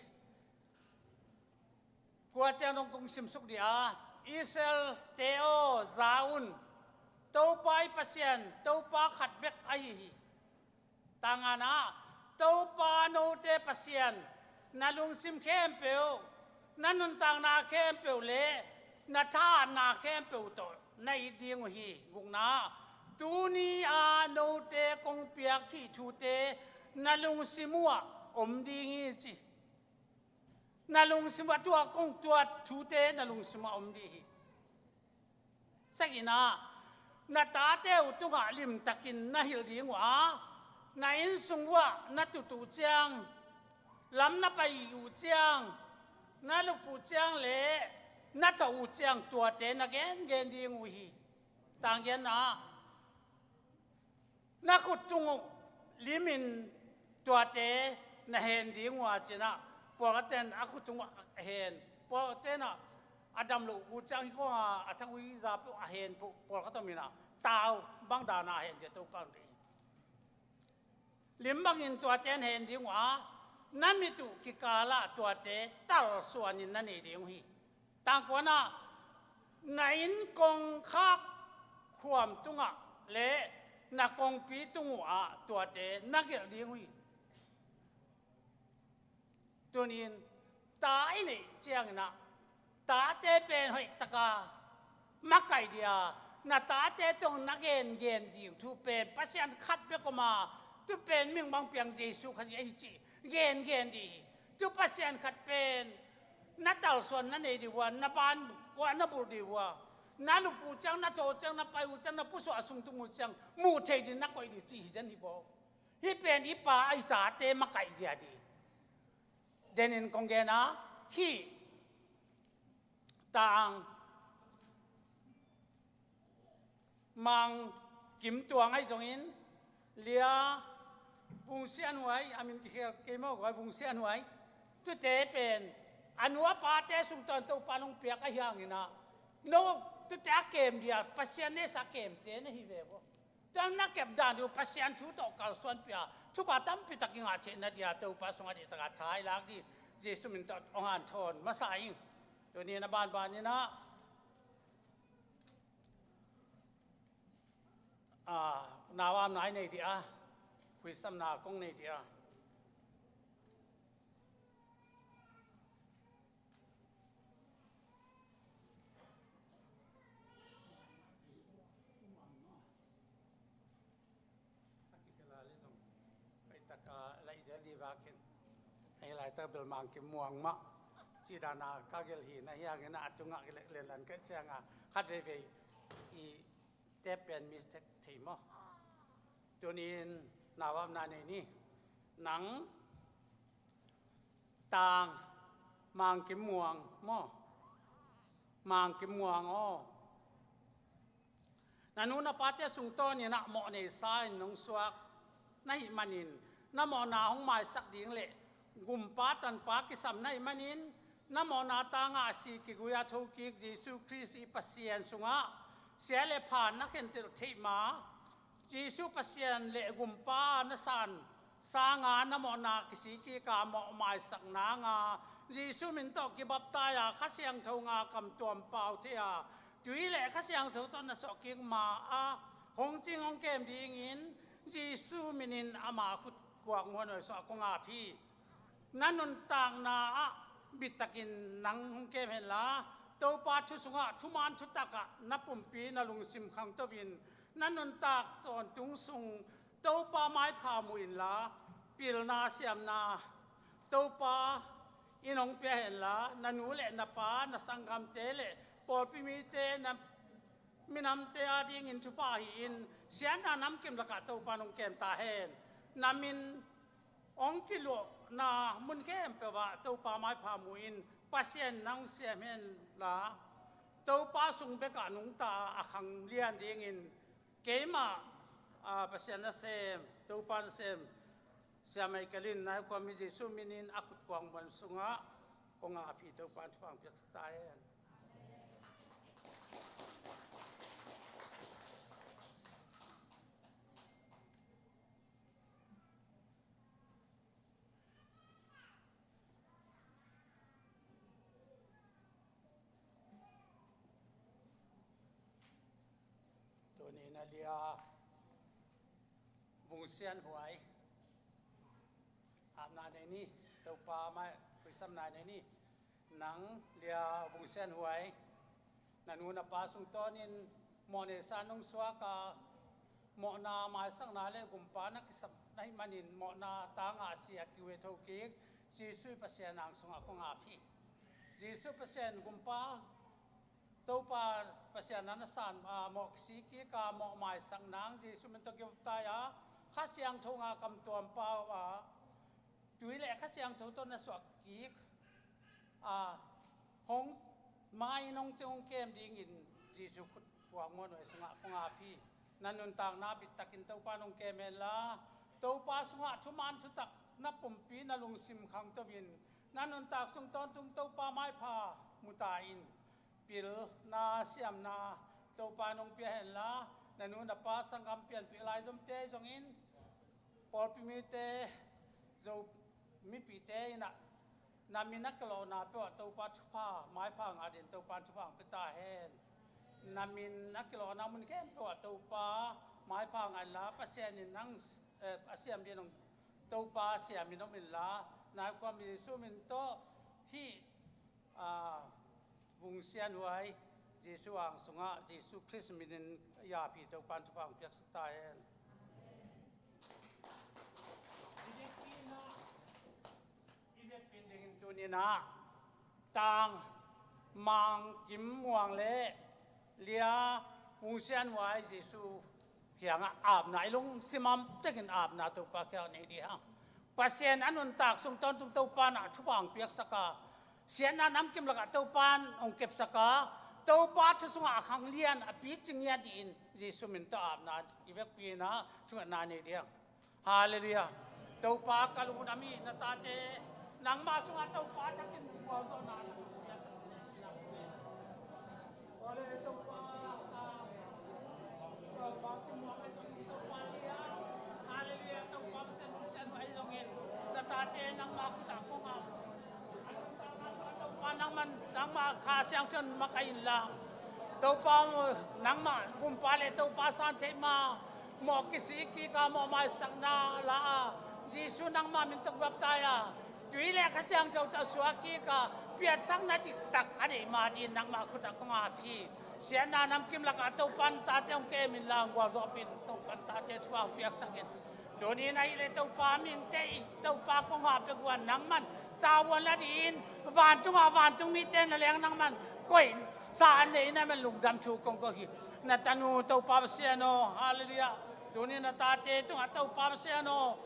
kua ciang dong kong simsuk dih a, Israel-te aw, za un, Topa i Pasian, Topa khat bek ahi hi. Tangana, Topa note Pasian, na lungsim khempeuh, na nuntakna khempeuh le na thahatna khempeuh tawh na it ding uh hi. Gukna, tuni-a note kong piak hih thute na lungsim uhah om ding hi ci. Na lungsim ah tua kong tuat thute na lungsim ah om dih hi. Sagihna, na tate uh tungah limtakin na hilh ding uh a, na innsung uhah na tut uh ciang, lam na pai uh ciang, na lup uh ciang le na thawh uh ciang tuate na gengen ding uh hi. Tanggianna, na khut tung uh limin tuate na hen ding uh a, ci-in ah, pawlkhatte in a khut tung uh a hen, pawlkhatte in ah A dam loh uh ciang hi khawng a, a thagui za peuh a hen peuh pawlkhat om in a, tau bang dan a hen ding Topa hong deih hi. Lim bangin tuate na hen ding uh a, na mit uh kikal ah tuate talsuan in na nei ding uh hi. Tangkuan ah, na inn kongkhak khuam tungah le na kongpi tung uh ah tuate na gelh ding uh hi. Tuni-in ta i neih ciangin ah, tate pen hoih taka makaih ding a, na tate tawh na gengen ding thu pen Pasian khat bek om a, tu pen mihing bang piang Jesu Khazih ahi cih gengen ding hi. Tu Pasian khat pen na talsuan na nei ding uh a, na ban uh a, na bulh ding uh a, na lup uh ciang, na tho ciang, na pai uh ciang, na pusuah sung tung uh ciang muh theih ding na koih ding cih hi zen hi baw. Hih pen i pa a i tate makaih zia ding. Denin kong gen a, hih Tang Mang Kim Tuang ahi zongin, Lia Vung Sian Huai, a min kikhel kei maw, Huai Vung Sian Huai. Tute pen a nu a pate sung tawn Topa nong piak ahi hangin ah, no tute a kem dia Pasian neihsa kemte na hi ve baw. Tua na kep dan uh Pasian thu tawh kalsuan pia, thupha tampi tak i ngah theihna dia Topa sungah dih taka tha i lak dih Jesu min tawh hong hanthawn masa ing. Tuni na banban in ah, ah, nau amna i nei dih a, phuisamna kong nei dih a. A kikela le zong, a i taka la i zel di vakin, a i laitak bel Mang Kim Muang mah cih dana ka gelh hi na hi hangin a tungah lenlan ka cianga khat veivei i tep pen mistake thei maw? Tunin nau amna nei ni. Nang Tang Mang Kim Muang maw? Mang Kim Muang aw. Na nu na pate sungtawnin ah mawh neisa in nong suak na hih manin, na mawhna hong maisak ding le gumpa tanpa kisam na hih manin, na mawhna tangah a si kigui a thokik Jesu Khrist i Pasian sungah sia le phan na khentelh theih ma, Jesu Pasian le gumpa na san sanga na mawhna kisikik a mawh maisak nanga, Jesu min tawh kibaptai a Kha Siangtho nga kam tuam pau thei a, tui le Kha Siangtho tawh na suah kik ma a hong cing hong kem dingin Jesu minin ama khut kuak muanhuai sungah kong ap hi. Na nuntakna ah bittakin nang hong kem henla, Topa thu sungah thuman thutakah na pumpi na lungsim khangto in, na nuntak tawntung sung Topa maipha mu inla, pilna siamna Topa in hong pia henla, na nu le na pa, na sanggamte le pawlpi mite, na minamte adingin thupha hi in, siatna namkim lakah Topa nong kem ta hen. Na min hong kiluahna mun khempeuh ah Topa maipha mu in, Pasian nang siam henla, Topa sung bekah nungta a khang lian dingin keimah, a, Pasian nasem, Topa nasem, Sia Michael in na khuami Jesu minin a khut kuang muan sungah kong ap hi. Topa in thupha hong piaksak ta hen. Tuni na Lia Vung Sian Huai apna nei ni, Topa mai puisamna nei ni. Nang Lia Vung Sian Huai, na nu na pa sungtawnin mawh neisa nong suak a, mawhna maisakna le gumpa na kisam na hih manin mawhna tangah a si a kiu e thokik Jesu i Pasian ang sungah kong ap hi. Jesu Pasian gumpa Topa Pasian na na san a, mawh kisikik a mawh maisak nang Jesu min tawh kibaptai a, Kha Siangtho nga kam tuam pau a, tui le Kha Siangtho tawh na suah kik a, hong mai nong ceng hong kem dingin Jesu khut kuang muanhuai sungah kong ap hi. Na nuntakna bittakin Topa nong kem henla, Topa sungah thuman thutak na pumpi na lungsim khangto in, na nuntak sung tawntung Topa maipha mu ta in. pilna siamna Topa nong pia henla, na nu na pa sanggam pianpih laizomte zongin, pawlpi mite, Zo mipite in ah, na min a kilawhna peuh ah Topa thupha maipha ngah dingin Topa in thupha hong pia ta hen. Na min a kilawhna mun khempeuh ah Topa maipha ngah inla, Pasian in nang, eh, a siam dingin hong, Topa siam in om inla, nai khuam Jesu min tawh hih, ah, Vung Sian Huai, Jesu ang sungah, Jesu Khrist min in a yapih Topa in thupha hong piaksak ta hen. I vekpi in dingin tuni-in ah Tang Mang Kim Muang le Lia Vung Sian Huai Jesu kiangah apna, i lungsim a om takin apna Topa kiangah nei dih hang. Pasian a nuntak sung tawntung Topa in ah thupha hong piaksak a, siatna namkim lakah Topa in hong kepsak a, Topa thu sungah a khanglian a picing ngiat dingin Jesu min tawh apna i vekpi in ah thungetna nei dih hang. Halleluiah. Topa, ka lungdam hi, na tate nangmah sungah Topa thakin gualzawhna na hong piaksak hi. Ole Topa, ah, Topa kimuang ahi zongin, Topa lian. Halleluiah. Topa Pasian, Pasian ahi zongin, na tate nangmah khut ah kong ap. Topa nangman, nangmah Kha Siangtho in makaih inla, Topa, nangmah Gumpa le Topa san theih ma, mawh kisik kik a, mawh maisakna la a, Jesu nangmah min tawh baptize a, tui le Kha Siangtho tawh suak kik a, pianthakna diktak a neih ma dingin nangmah khut ah kong ap hi. Siatna namkim lakah Topa in tate hong kem inla, hong gualzawhpih in, Topa in tate thupha hong piaksak in. Tuni-in ahih leh Topa mihingte i Topa kong ap pek uh a, nangman tavuan la dingin, vantungah vantung mite na leng nangman koihsa a nei na man lungdam thu kong ko hi. Na tanu Topa Pasian aw, halleluiah. Tuni-in na tate tungah Topa Pasian aw,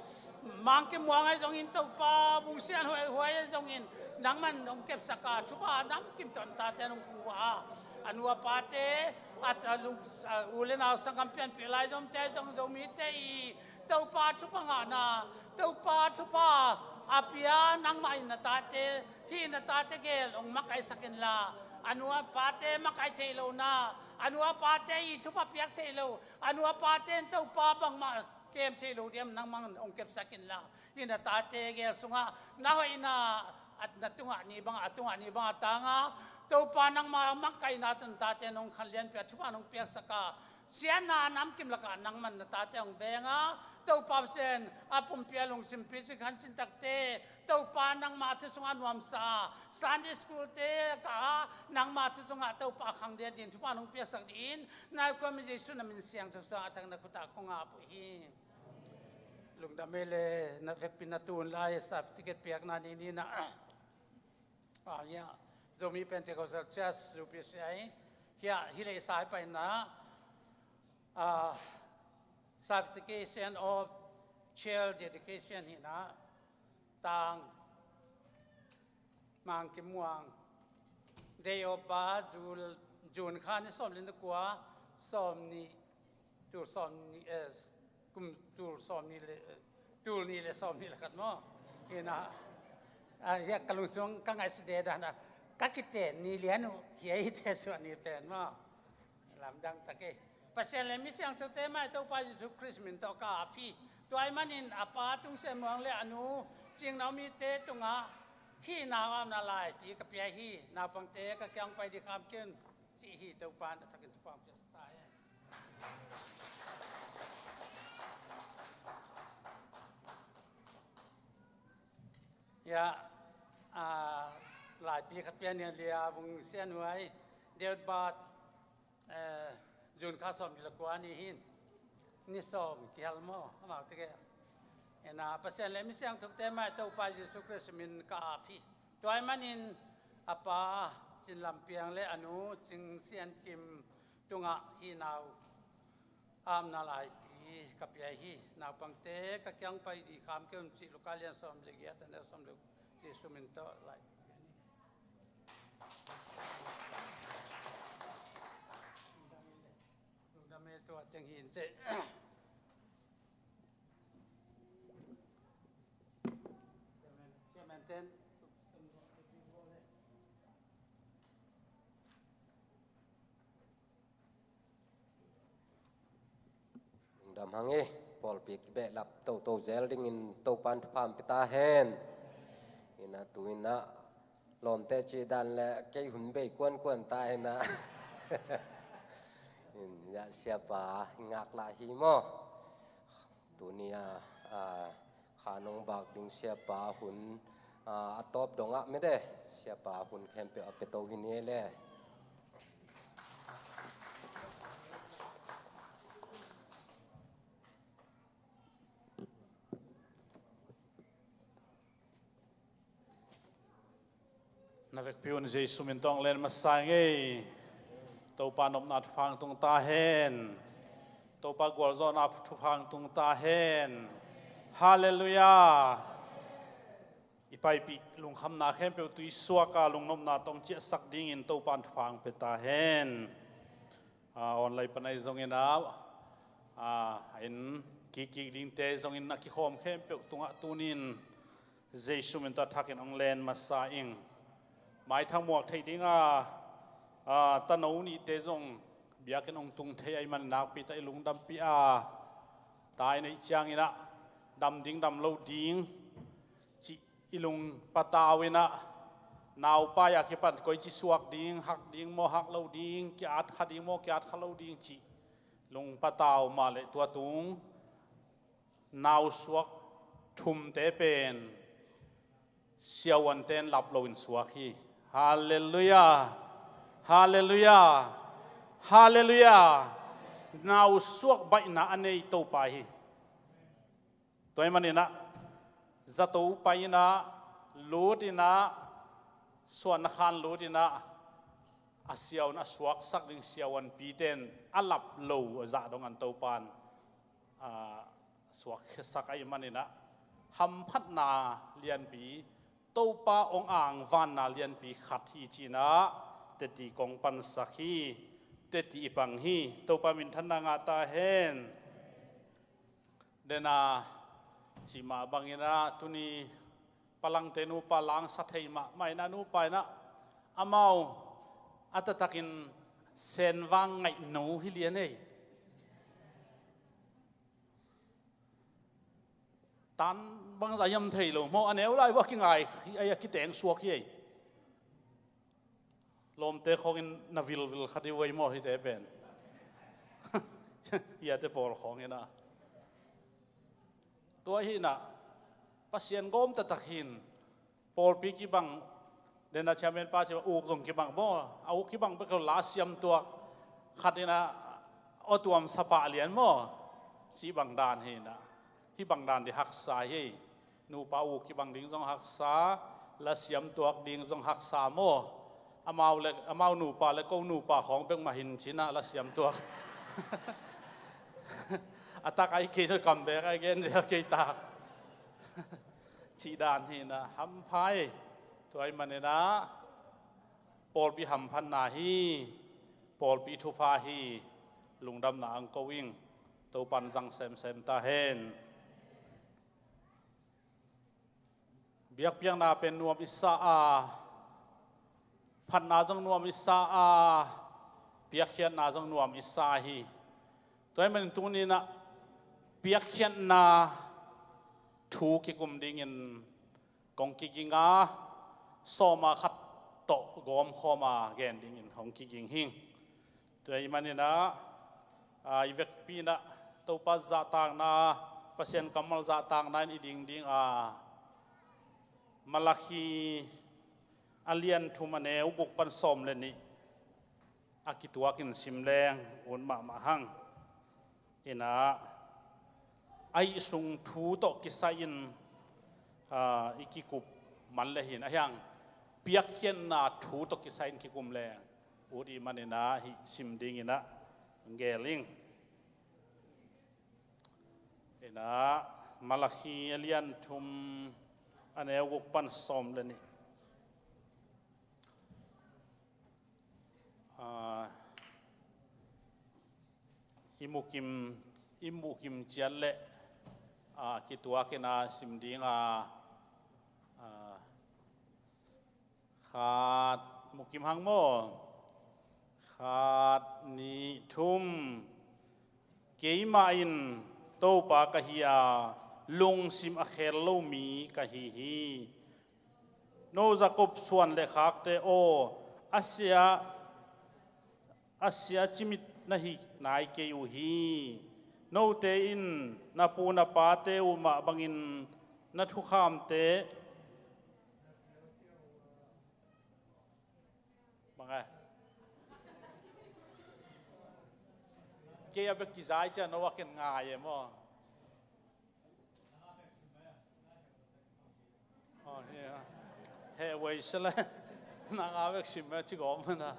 Mang Kim Muang ahi zongin Topa, Vung Sian Huai, Huai ahi zongin nangman hong kepsak a, thupha namkim tawh na tate hong phungvuah a, a nu a pate, a, a lung, a, u le nau sanggam pianpih laizomte ahi zong, Zomite i Topa thupha ngahna, Topa thupha a pia nangmah in na tate, hih na tate gel hong makaihsak inla, a nu a pate makaih theih lohna, a nu a pate i thupha piak theih loh, a nu a pate in Topa bangmah kem theih loh ding nangmah in hong kepsak inla, hih na tate gel sungah na hoihna, a na tungah ni bangah, a tungah ni bangah tang a, Topa nangmah makaihna tawh na tate nong khanlianpih a, thupha nong piaksak a, siatna namkim lakah nangman na tate hong veng a, Topa Pasian, a pumpi a lungsim picing khancin takte Topa nangmah thu sungah nuamsa a, Sunday school te ka a, nangmah thu sungah Topa khang dingin thupha nong piaksak dingin, nai khuam Jesu na min siangtho sungah a thak na khut ah kong ap uh hi. Lungdam ei le, na vekpi in a tun lai certificate piakna ni ni na. Ah, hiah Zomi Pentecostal Church, U P C I, hiah, hih leh i sai paina, ah, certification of child dedication hi na, Tang Mang Kim Muang, date of birth, June, June kha ni sawm le ni kua, sawm nih, tul sawm nih, eh, kum tul sawm nih le, eh, tul nih le sawm nih le khat maw? Hi na, ah, hiah ka lungsim ka ngaihsut deh dan a, ka kiten ni lian uh, hiah i te suah ni pen maw? Lamdang tak ei. Pasian le mi siangthote mai Topa Jesu Khrist min tawh ka ap hi. Tua ahih manin a pa Tung Sian Muang le a nu Cing Naomi te tungah hih nau apna laipi ka pia hi. Naupangte ka kiang pai dih kham kei un, cih hi. Topa in a thakin thupha hong piaksak ta hen. Hiah, ah, laipi khat pia ni, Lia Vung Sian Huai, date of birth, eh, June kha sawm nih le kua ni hi. Ni sawm kihel maw, amau te ke. Ena, Pasian le mi siangthote mai Topa Jesu Khrist min ka ap hi. Tua ahih manin a pa Cin Lam Piang le a nu Cing Sian Kim tungah hih nau apna laipi ka pia hi. Naupangte ka kiang pai dih kham kei un, cih Luka lian sawm le giat, a neu sawm le, Jesu min tawh laipi ka pia hi. Lungdam ei, tua teng hi in ceh. Chairman, chairman ten. Hang hi, pawlpi kibehlap toto zel dingin Topan thupha hong pia ta hen. Ina tu ina lawmte cih dan le kei hun bei kuankuan ta ina. In ya siapa hi ngaklah hi maw. Tuni a, a, kha nong vak ding siapa hun, a, a tawp dongah mede siapa hun khempeuh a pia to hi ni le. Na vekpi un Jesu min tawh len masa ing ei. Topa nopna thupha hong tung ta hen. Topa gualzawhna thupha hong tung ta hen. Halleluiah. I paipih lungkhamna khempeuh tuisuak a lungnopna tawh hong ciahsak dingin Topa in thupha hong pia ta hen. A, online pan ahi zongin a, a, a inn kikkik dingte zongin a kikhawm khempeuh tungah tunin Jesu min tawh a thakin hong len masa ing. Maithang muak theih dinga, a, tano nihte zong biakinn hong tung thei ahih manin nakpi tak i lungdampih a, ta i neih ciangin a dam ding dam lo ding cih i lung patau in a, naupai a kipan koici suak ding, hak ding maw hak lo ding, ki-at kha ding maw ki-at kha lo ding cih lung patau mah leh tua tung nausuak thumte pen siavuante in lap loin suak hi. Halleluiah. Halleluiah. Halleluiah. Nausuak baihna a nei Topa hi. Tua ahih manin a zato pai in a, lut in a, suahna khan lut in a, a siavuan a suaksak ding siavuanpite in a lap lo zah dong an Topa in a, suaksak ahih manin a, hamphatna lianpi, Topa hong angvanna lianpi khat hi ci-in a teci kong pansak hi. Teci i pang hi. Topa minthanna ngah ta hen. Dena cih mah bangin a tuni palangte nupa langsa thei mahmah in a nupa in a amau a taktakin senvang ngaihno hi lian ei. Tan bangzah hiam thei lo maw, a neu lai vua kingai hi, a kiteng suak hi ei. Lawmte khawngin na vilvil kha dih vua ei maw hite pen. Iate pawl khawngin a. Tua hi in a Pasian gawm taktak hi in pawlpi kibang, dena chairman pa ci uk zong kibang maw, a uk kibang bek lo la siam tuak khat in a aw tuam sapa lian maw, ci bang dan hi in a, hih bang dan di haksa hi. Nupa uk kibang ding zong haksa, la siam tuak ding zong haksa maw. Amau le, amau nupa le ko nupa khawng bek mah hin ci-in a la siam tuak. A tak ai kei zong kam bek ai gen zel kei tak. Cih dan hi in a hampha ei. Tua ahih manin a pawlpi hamphatna hi, pawlpi thupha hi, lungdamna ang ko ing, Topan zang semsem ta hen. Biakpiakna pen nuam i sa a, phatna zong nuam i sa a, piakkhiatna zong nuam i sa hi. Tua ahih manin tuni in a piakkhiatna thu kikum dingin kong kiging a, sawm a khat tawh gawmkhawm a gen dingin hong kiging hi. Tua ahih manin a, a, i vekpi in a Topa zahtakna, Pasian kammal zahtakna in i ding ding a, Malakhi a lian thum a neu guk pan sawm le nih a kituakin sim leng ut mahmah hang. In a, a ih sung thu tawh kisai-in, a, i kikup man le hin, a hiang piakkhiatna thu tawh kisai-in kikum leng ut i hih manin a hih sim dingin a gel ing. In a, Malakhi a lian thum a neu guk pan sawm le nih. A, i mukim, i mukim ciat leh, a, kituakin a sim ding a, a, khat, mukim hang maw? Khat, nih, thum. Keimah in Topa ka hi a, lungsim a khel lo mi ka hi hi. No Jakob suan le khakte aw, a sia, a sia cimit na hi nai kei uh hi. Note in na pu na pate uh mah bangin na thukhamte Bang e? Kei a bek kizai cia no a ken ngai e maw? Oh, yeah. He wei sele. Nang a bek sim e ci gawm na.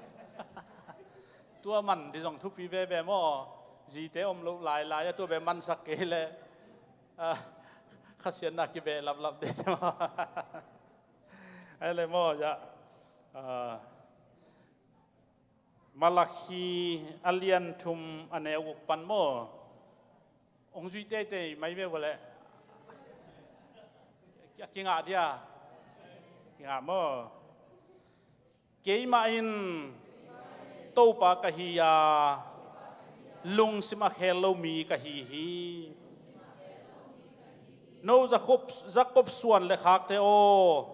Tua man di zong thupi veve maw? Zite om lo lailai a tua be mansak kei le. Ah, khasiatna kibe laplap de te maw? Ai le maw, ya. Ah, Malakhi a lian thum a neu guk pan maw? Ong zui teitei mai ve vua le. A kingah dia. Kingah maw? Keimah in Topa ka hi a, lungsim a khel lo mi ka hi hi. No Jakob, Jakob suan le khakte aw,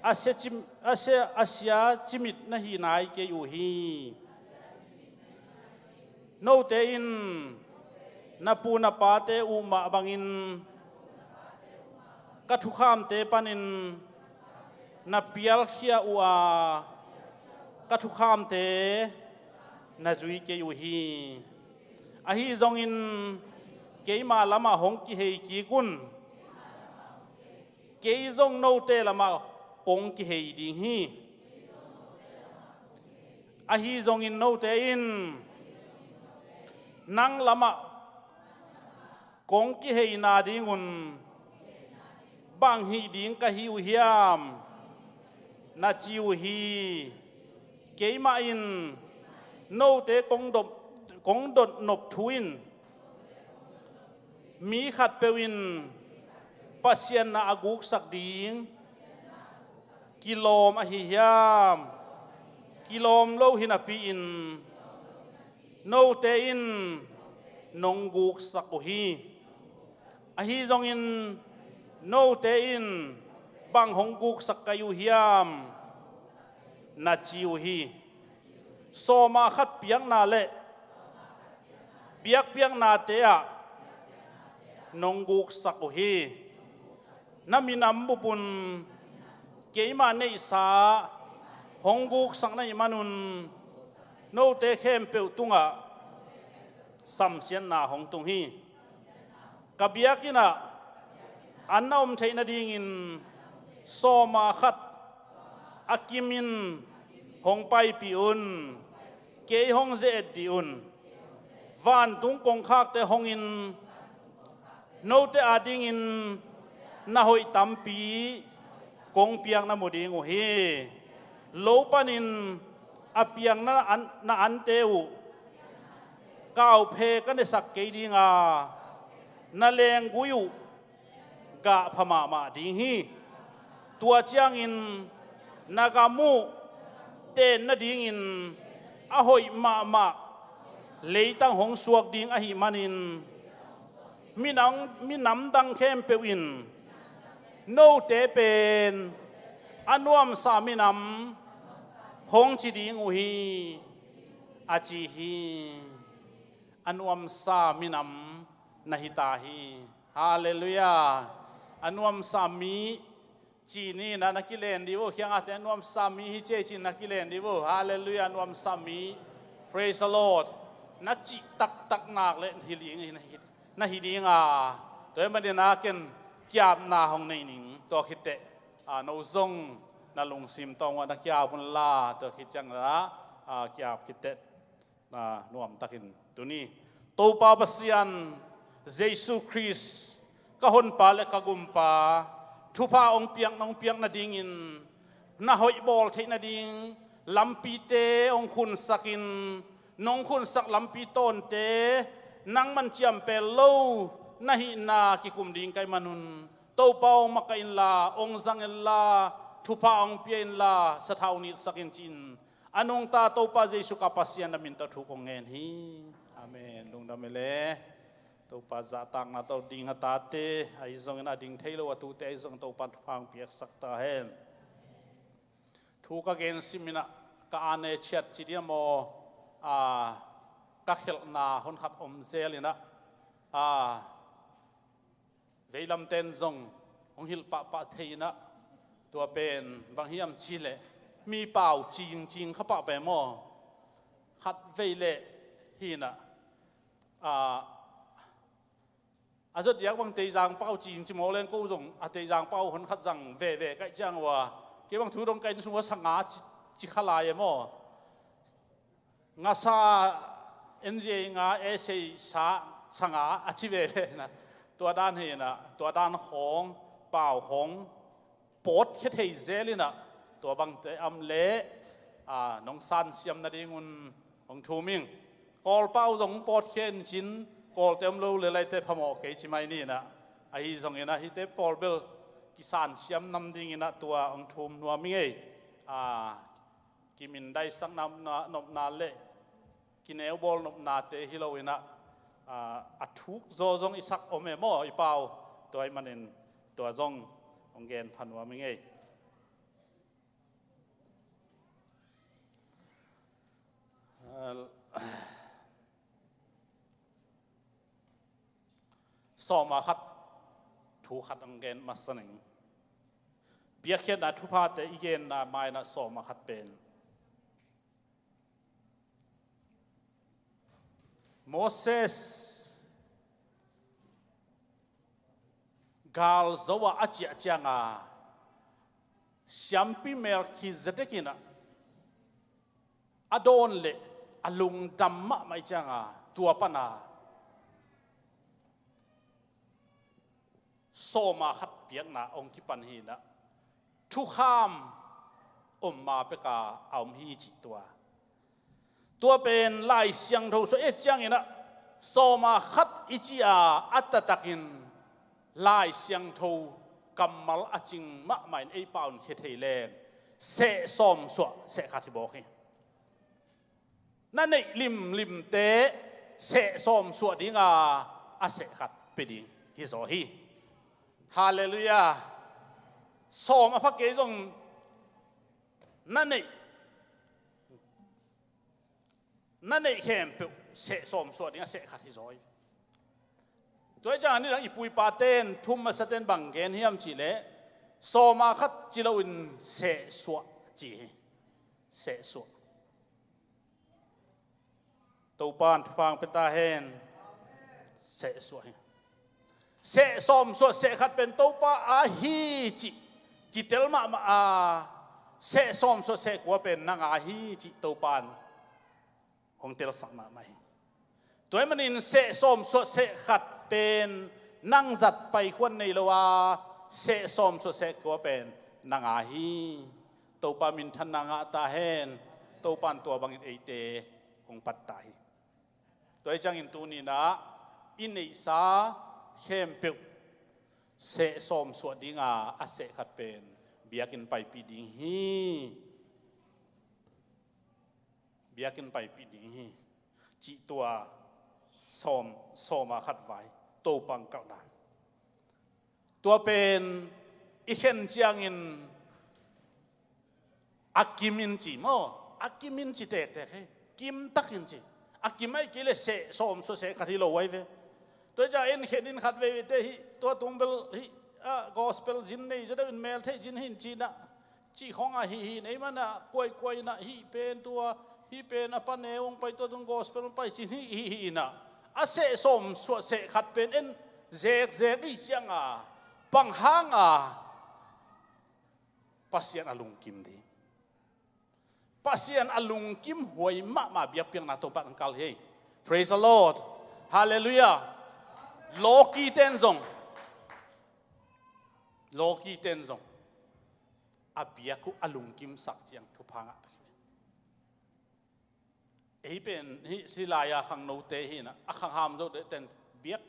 a sia cim, a sia, a sia cimit na hi nai kei uh hi. Note in na pu na pate uh mah bangin ka thukhamte panin na pialkhia uh a, ka thukhamte na zui kei uh hi. Ahi zongin keima lamah hong kihei kik un. Kei zong note lamah kong kihei ding hi. Ahi zongin note in nang lamah kong kiheina dingun bang hih ding ka hi uh hiam? Na ci uh hi. Keimah in note kong dot, kong dot nop thu in mi khatpeuh in Pasian na a guksak ding kilawm ahi hiam? Kilawm lo hi napi-in note in nong guksak uh hi. Ahi zongin note in bang hong guksak ka hi uh hiam? Na ci uh hi. Sawma khat piakna le biakpiaknate ah nong guksak uh hi. Na minam bupun keima neihsa hong guksak na hih manun note khempeuh tungah samsiatna hong tung hi. Ka biakinn ah an na om theih nadingin sawma khat a kimin hong paipih un. Kei hong ze-et dih un. Vantung kongkhakte hongin note adingin na hoih tampi kong piak na mu ding uh hi. Lo panin a piang na an, na ante uh kauphe ka nesak kei dinga na lenggui uh gah pha mahmah ding hi. Tua ciangin na gam uh ten nadingin a hoih mahmah leitang hong suak ding ahih manin minam, minam dang khempeuh in note pen a nuamsa minam hong ci ding uh hi, a ci hi. A nuamsa minam na hi ta hi. Halleluiah. A nuamsa mi ci ni na, na kilen dih uh. Khiangahte a nuamsa mi hi ci ei ci na kilen dih uh. Halleluiah. A nuamsa mi. Praise the Lord. Na cih taktak nak le hi ding, na hi, na hi ding a. Tua hi manin a ken kiapna hong nei ning. Tua khit teh a, no zong na lungsim tawng uh a na kiap un la. Tua khit ciang la a, kiap khit teh a, nuamtakin tuni Topa Pasian Jesu Khrist, ka honpa le ka gumpa, thupha hong piak, nong piak nadingin na hoih bawl theih nading lampite hong khunsakin, nong khunsak lampi tawnte nangman ciampel lo na hihna kikum ding ka hih manun Topa hong makaih inla, hong zang inla, thupha hong pia inla, sathau nitsakin ci-in a nungta Topa Jesu ka Pasian na min tawh thu kong ngen hi. Amen. Lungdam hi le. Topa zahtakna tawh ding a tate ahi zongin, a ding thei lo a tute ahi zong Topa thupha hong piaksak ta hen. Thu ka gen simin ah ka ane chiat ci dia maw, a, ka khelhna hun khat om zel in ah, a, veilamten zong hong hilh pahpah thei in ah, tua pen bang hiam cih leh mi pau cingcing kha pah pen maw, khat vei leh hi in ah, a, a zawt diak bang Teizang pau cingcing maw leng, ko zong a Teizang pau hun khat zang veve kaih ciang uh a, kei bang thu dong ka inn sung uh a sanga ci, ci kha lai e maw. Ngasa, N J nga, essay sa, sanga a ci veve in ah, tua dan hi in ah, tua dan khawng, pau khawng pawtkhia thei zel in ah, tua bangte om leh, a, nong sansiam nadingun hong thum ing. Kawlpau zong pawtkhia in cin, Kawlte om lo leh Laite phamawh kei ci mai ni in ah, ahi zongin ah hihte pawl bel kisansiam nam dingin ah tua hong thum nuam ing ei. A, kimindaisak nopna, nopna leh kineubawl nopnate hi lo in ah, a, a thuk zaw zong i sak om e maw i pau. Tua ahih manin tua zong hong gen pha nuam ing ei. Sawm a khat thu khat hong gen masa ning. Piakkhiatna thuphate i genna mai in ah sawm a khat pen Moses gal zo a a ciah cianga siampi Melkhizedek in ah a dawn leh a lungdam mahmah ih cianga tua pana sawm a khat piakna hong kipan hi in ah, thukham om ma peka a om hi cih tua. Tua pen Lai Siangtho sung et ciangin ah sawm a khat i ci a, a taktakin Lai Siangtho kammal a cing mahmah in ei pau in khia thei leng seh sawm suah seh khat hi bawk hi. Na neih limlimte seh sawm suah dinga a seh khat pia ding hi zaw hi. Halleluiah. Sawm a pha kei zong na neih, na neih khempeuh seh sawm suah dinga seh khat hi zaw hi. Tua hi ciangin nidang i pu i paten, thu masaten bang gen hiam cih leh sawm a khat ci loin seh suah ci hi. Seh suah. Topa in thupha hong pia ta hen. Seh suah hi. Seh sawm suah seh khat pen Topa a hi cih kitel mahmah a, seh sawm suah seh kua pen nang a hi cih Topa in hong telsak mahmah hi. Tua ahih manin seh sawm suah seh khat pen nang zat paikhuan nei lo a, seh sawm suah seh kua pen nang a hi. Topa minthanna ngah ta hen. Topa in tua bangin eite hong pattah hi. Tua hi ciangin tuni-in ah i neihsa khempeuh seh sawm suah dinga a seh khat pen biakinn paipih ding hi. Biakinn paipih ding hi. Cih tua sawm, sawm a khat vai, Topa hong kalhna. Tua pen i khen ciangin a kim in ci maw? A kim in ci tektek hi. Kim tak in ci. A kim ahih kei leh seh sawm suah seh khat hi lo ahi ve. Tua hi ciang en khen in khat veivei te hih tua tung bel hih, ah, gospel zin nei zaw deuh in mel theih zin hi in ci-in ah, cih khawng a hih hi in ei man ah kuaikuai in ah hih pen tua, hih pen a pa neu hong pai tua tung gospel hong pai ci-in hih, hih, hih in ah, a seh sawm suah seh khat pen en zekzek i ciang a, bang hang a Pasian a lungkim ding. Pasian a lungkim huai mahmah biakpiakna Topa in hong kal hi. Praise the Lord. Halleluiah. Lawkite'n zong, lawkite'n zong a biak uh a lungkimsak ciang thupha ngah. Ei pen hih, hih lai-a khangnote hi in ah, a khangham zo deuhten biak,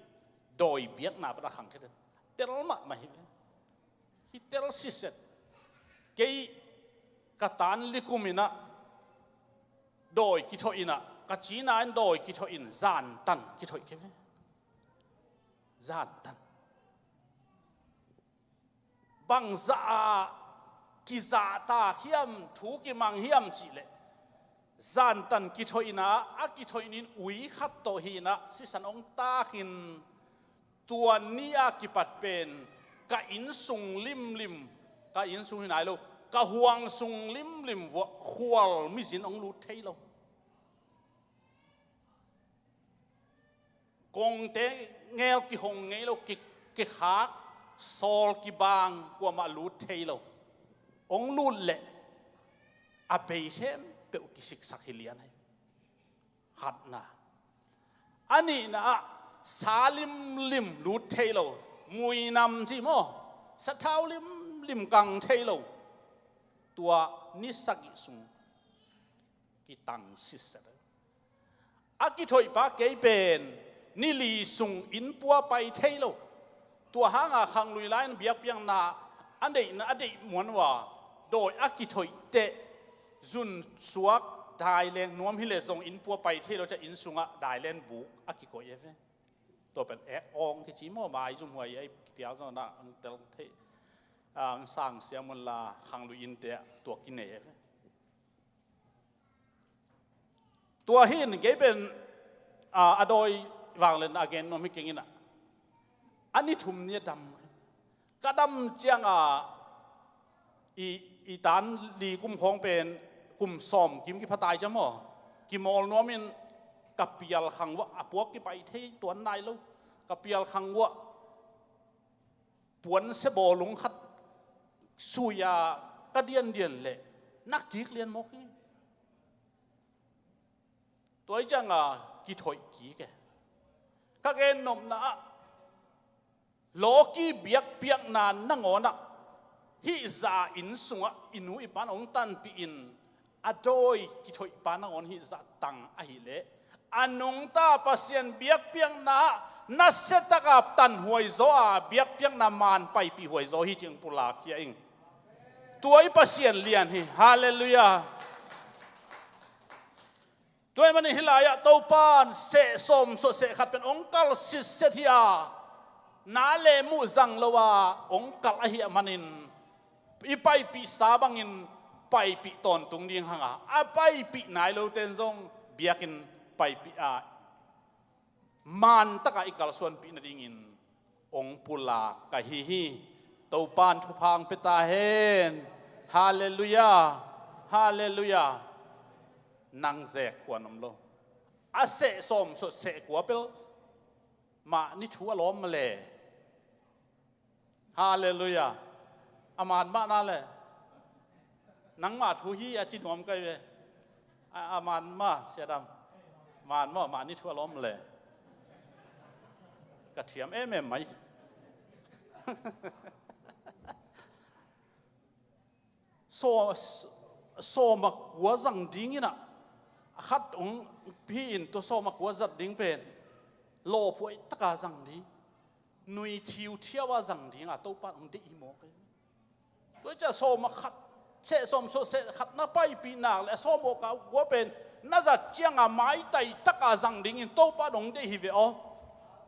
dawi biakna pan a khangkhia ten tel mahmah hi. Hi tel siset. Kei ka tan likum in ah dawi kithoih in ah, ka cina in dawi kithoih in zan tan kithoih kei ve. Zantan. Bangzah a kizahtak hiam, thu kimang hiam cihleh, zantan kithoihna, a kithoih nin ui khat tawh hinah sisan hong takin, tua ni a kipat pen ka innsung limlim, ka innsung hi nai lo, ka huangsung limlim vuah khual mizin hong lut thei lo. Kongte ngel kihong ngei lo, ki, kikhak, sawl kibang, kuamah lut thei lo. Hong lut leh a bei khempeuh kisiksak hi lian hi. Khatna. A nihna ah sa limlim lut thei lo. Muinam ci maw? Sathau limlim kang thei lo. Tua ni sagih sung kitang sitset. A kithoihpa kei pen ni li sung innpua pai thei lo. Tua hanga khanglui lai-in biakpiakna a deihna a deih muan uh a, dawi a kithoih teh zunsuak daileng nuam hileh zong innpua pai thei lo, ciah inn sungah daileng buk a kikoih e ve. Tua pen ek awng kici maw, maizum huai a i piak zong na ang tel thei, ang sang siam un la khanglui innte ah tua kinei e ve. Tua hi in kei pen, a, a dawi vangliatna a gen nuam hi keng inah, a ni thum ni a dam. Ka dam cianga i, i tan li kum khawng pen kum sawm kim kiphatai ciam aw. Kimawl nuamin ka pial khang uah a puak kipai thei tuan nai lo. Ka pial khang uah puansia bawlung khat sui-a ka diandian leh na kik lian mawk hi. Tua hi cianga kithoih kik e. Ka gennopna ah lawki biakpiakna nangawnah hih zah inn sungah i nu i pan hong tanpih in a dawi kithoihpa nangawn hih zah tang ahileh a nungta Pasian biakpiakna ah nasiataka tanhuai zaw a biakpiakna man paipih huai zaw hi cih hong pulak hi a ing. Tua i Pasian lian hi. Halleluiah. Tua ahih manin hih lai-ah Topan seh sawm suah seh khat pen hong kal sitset hi a, na le muh zang lo a hong kal ahih manin i paipihsa bangin paipih tawntung ding hanga, a paipih nai lote in zong biakinn paipih a, man taka i kalsuanpih nadingin hong pulak ka hi hi. Topan thupha hong pia ta hen. Halleluiah. Halleluiah. Nang zek khuan om lo. A seh sawm suah seh kua pel mah ni thu a lawm le. Halleluiah. A man mah na le. Nangmah thu hi a ci nuam kai ve. A, a man mah, Sia Dam. Man mah, mah ni thu a lawm le. Ka thiam em em mai. Saw, sawm a kua zang ding inah, a khat hong pi in tua sawm a kua zat ding pen lawphuai taka zang ding, nui thiuthiau a zang dinga Topan hong deih hi mawk hi. Tua ciah sawm a khat, seh sawm suah seh khat na paipih nak le a sawm a kua pen na zat cianga maitai taka zang dingin Topan hong deih hi ve aw.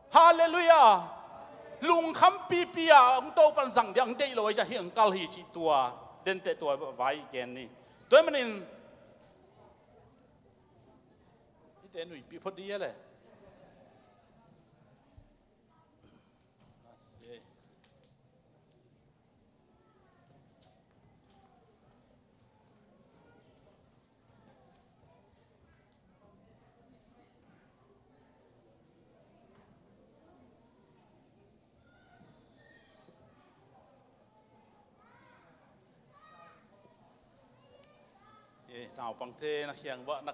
Halleluiah. Lungkham pipi a hong Topan zang ding hong deih lo ahih ciah hih hong kal hi cih tua denteh tua vai gen ni. Tua ahih manin hihte nuipih phot dih a le. Eh, naupangte na khiang uah na,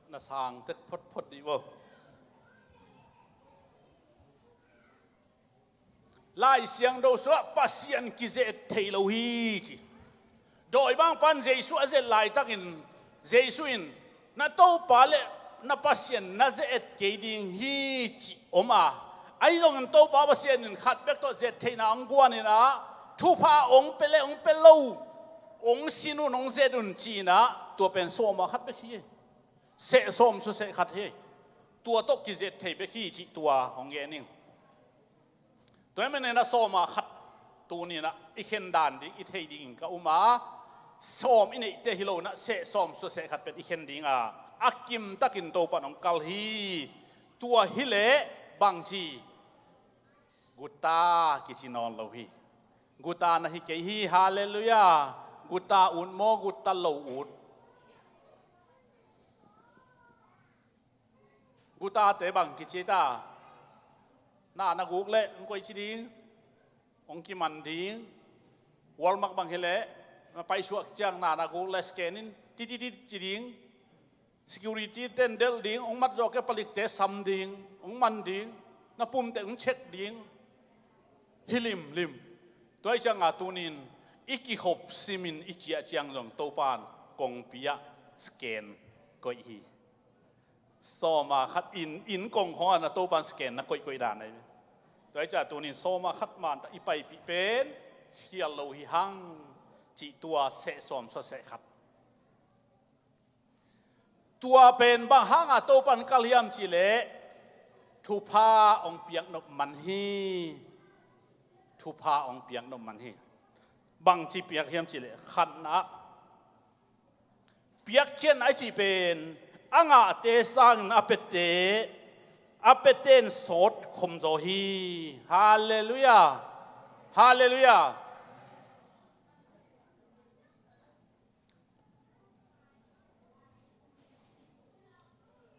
na sang tek photphot dih vo. Lai Siangtho sungah Pasian kizet thei lo hi ci. Dawimangpa'n Jesu a zet laitakin Jesu in na Topa le na Pasian na zet kei ding hi ci om a, ahi zongin Topa Pasian in khat bek tawh zet theihna hong guan in ah, thupha hong pia le hong pia lo, hong sin un hong zet un ci in ah, tua pen sawm a khat bek hi. Seh sawm suah seh khat hi. Tua tawh kizet thei bek hi cih tua hong gen ing. Tua ahih manin ah sawm ah khat tuni-in ah i khen dan ding i thei dingin ka um a, sawm i neihte hi lo-in ah seh sawm suah seh khat pen i khen ding a, a kimtakin Topa'n hong kal hi. Tua hi leh bangci, guta kici nawn lo hi. Guta na hi kei hi. Halleluiah. Guta ut maw, guta lo ut? Gutate bang kici ta? Na na guk leh hong koih ci ding, hong kiman ding. Walmart bang hi leh na paisuah ciang na na guk leh scan in, tititit ci ding. Security ten delh ding, hong mat zawh kei palikte sam ding, hong man ding, na pumte hong check ding. Hi limlim. Tua ahih ciangin tuni-in i kikhop simin i ciah ciang zong Topa'n kongpi ah scan koih hi. Sawm ah khat in, inn kong khawng ah na Topa'n scan na koihkoih dan ahi. Tua ahih ciangin tuni-in sawm ah khat man ta i paipih pen khial lo hi hang, cih tua seh sawm suah seh khat. Tua pen bang hangin Topa'n kal hiam cih leh thupha hong piak nop man hi. Thupha hong piak nop man hi. Bangci piak hiam cih leh khatna ah, piakkhiatna i cih pen a ngahte sangin a piate, a piate in sawt khom zaw hi. Halleluiah. Halleluiah.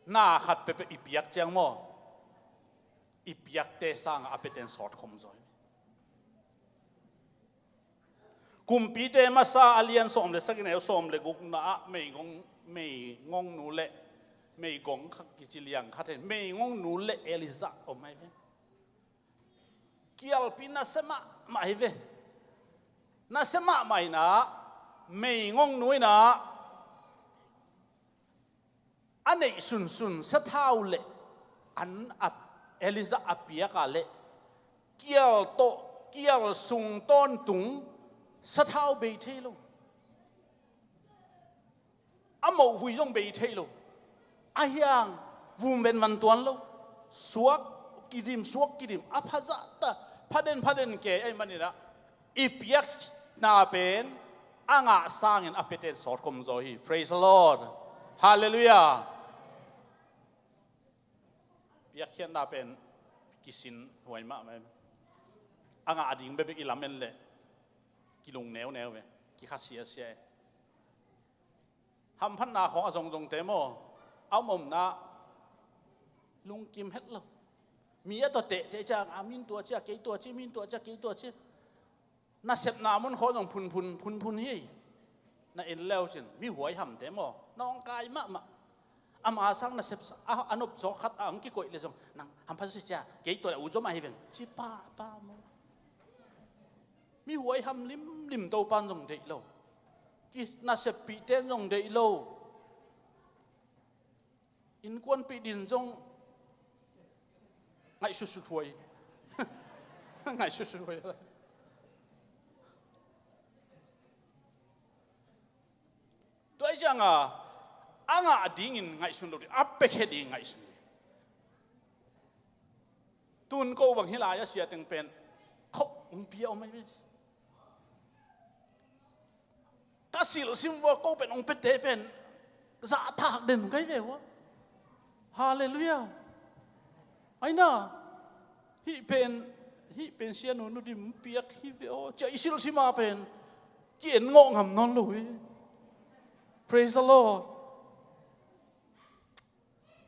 Na khat peuhpeuh i piak ciang maw, i piakte sangin a piate in sawt khom zaw hi. Kumpite Masa a lian sawm le sagih, a neu sawm le gukna ah meigong, meigongnu le meigong khat kici liang khat hi. Meigongnu le Elijah om ahi ve. Kialpi nasia mahmah hi ve. Nasia mahmah in ah, meigongnu in ah a neih sunsun sathau le an a, Elijah a piak a leh kial tawh, kial sung tawntung sathau bei thei lo. A mohvui zong bei thei lo. A hiang vum ven man tuan lo. Suak kidim, suak kidim. A pha zahta, pha den, pha den kei ahih manin ah, i piakna pen a ngah sangin a piate in sawt khom zaw hi. Praise the Lord. Halleluiah. Piakkhiatna pen kisin huai mahmah. A ngah ding bekbek i lamen leh kilung neuneu ve, kikhasiasia e. Hamphatna khawng a zongzongte maw, a om omna lungkim het lo. Mi a tawh tehteh ciang a, min tua ci a, kei tua ci, min tua ci a, kei tua ci. Nasepna mun khawng zong phunphun, phunphun hi. Na en leu cin mi huai hamte maw, nawngkai mahmah. Ama sang nasep a, a nop zawk khat a hong kikoih leh zong, nang hampha zaw ci a, kei tua leh u zom ahi veng, ci pahpah maw. Mi huai ham limlim, Topa'n zong deih lo. Kinaseppihte in zong deih lo. Innkuanpih din zong ngaihsutsut huai. Ngaihsutsut huai. Tua ahih ciangin a ngah dingin ngaihsun lo ding, a piakhia dingin ngaihsun ding. Tun ko bang hih lai-ah sia teng pen khop hong pia om ahi ve. Ka silsim vua, ko pen hong piate pen zahtak den kai ve ua. Halleluiah. Aina, hih pen, hih pen sianu Nu Dim piak hi ve aw, ci a i silsim a pen ki-en ngawh ngam nawn lo hi. Praise the Lord.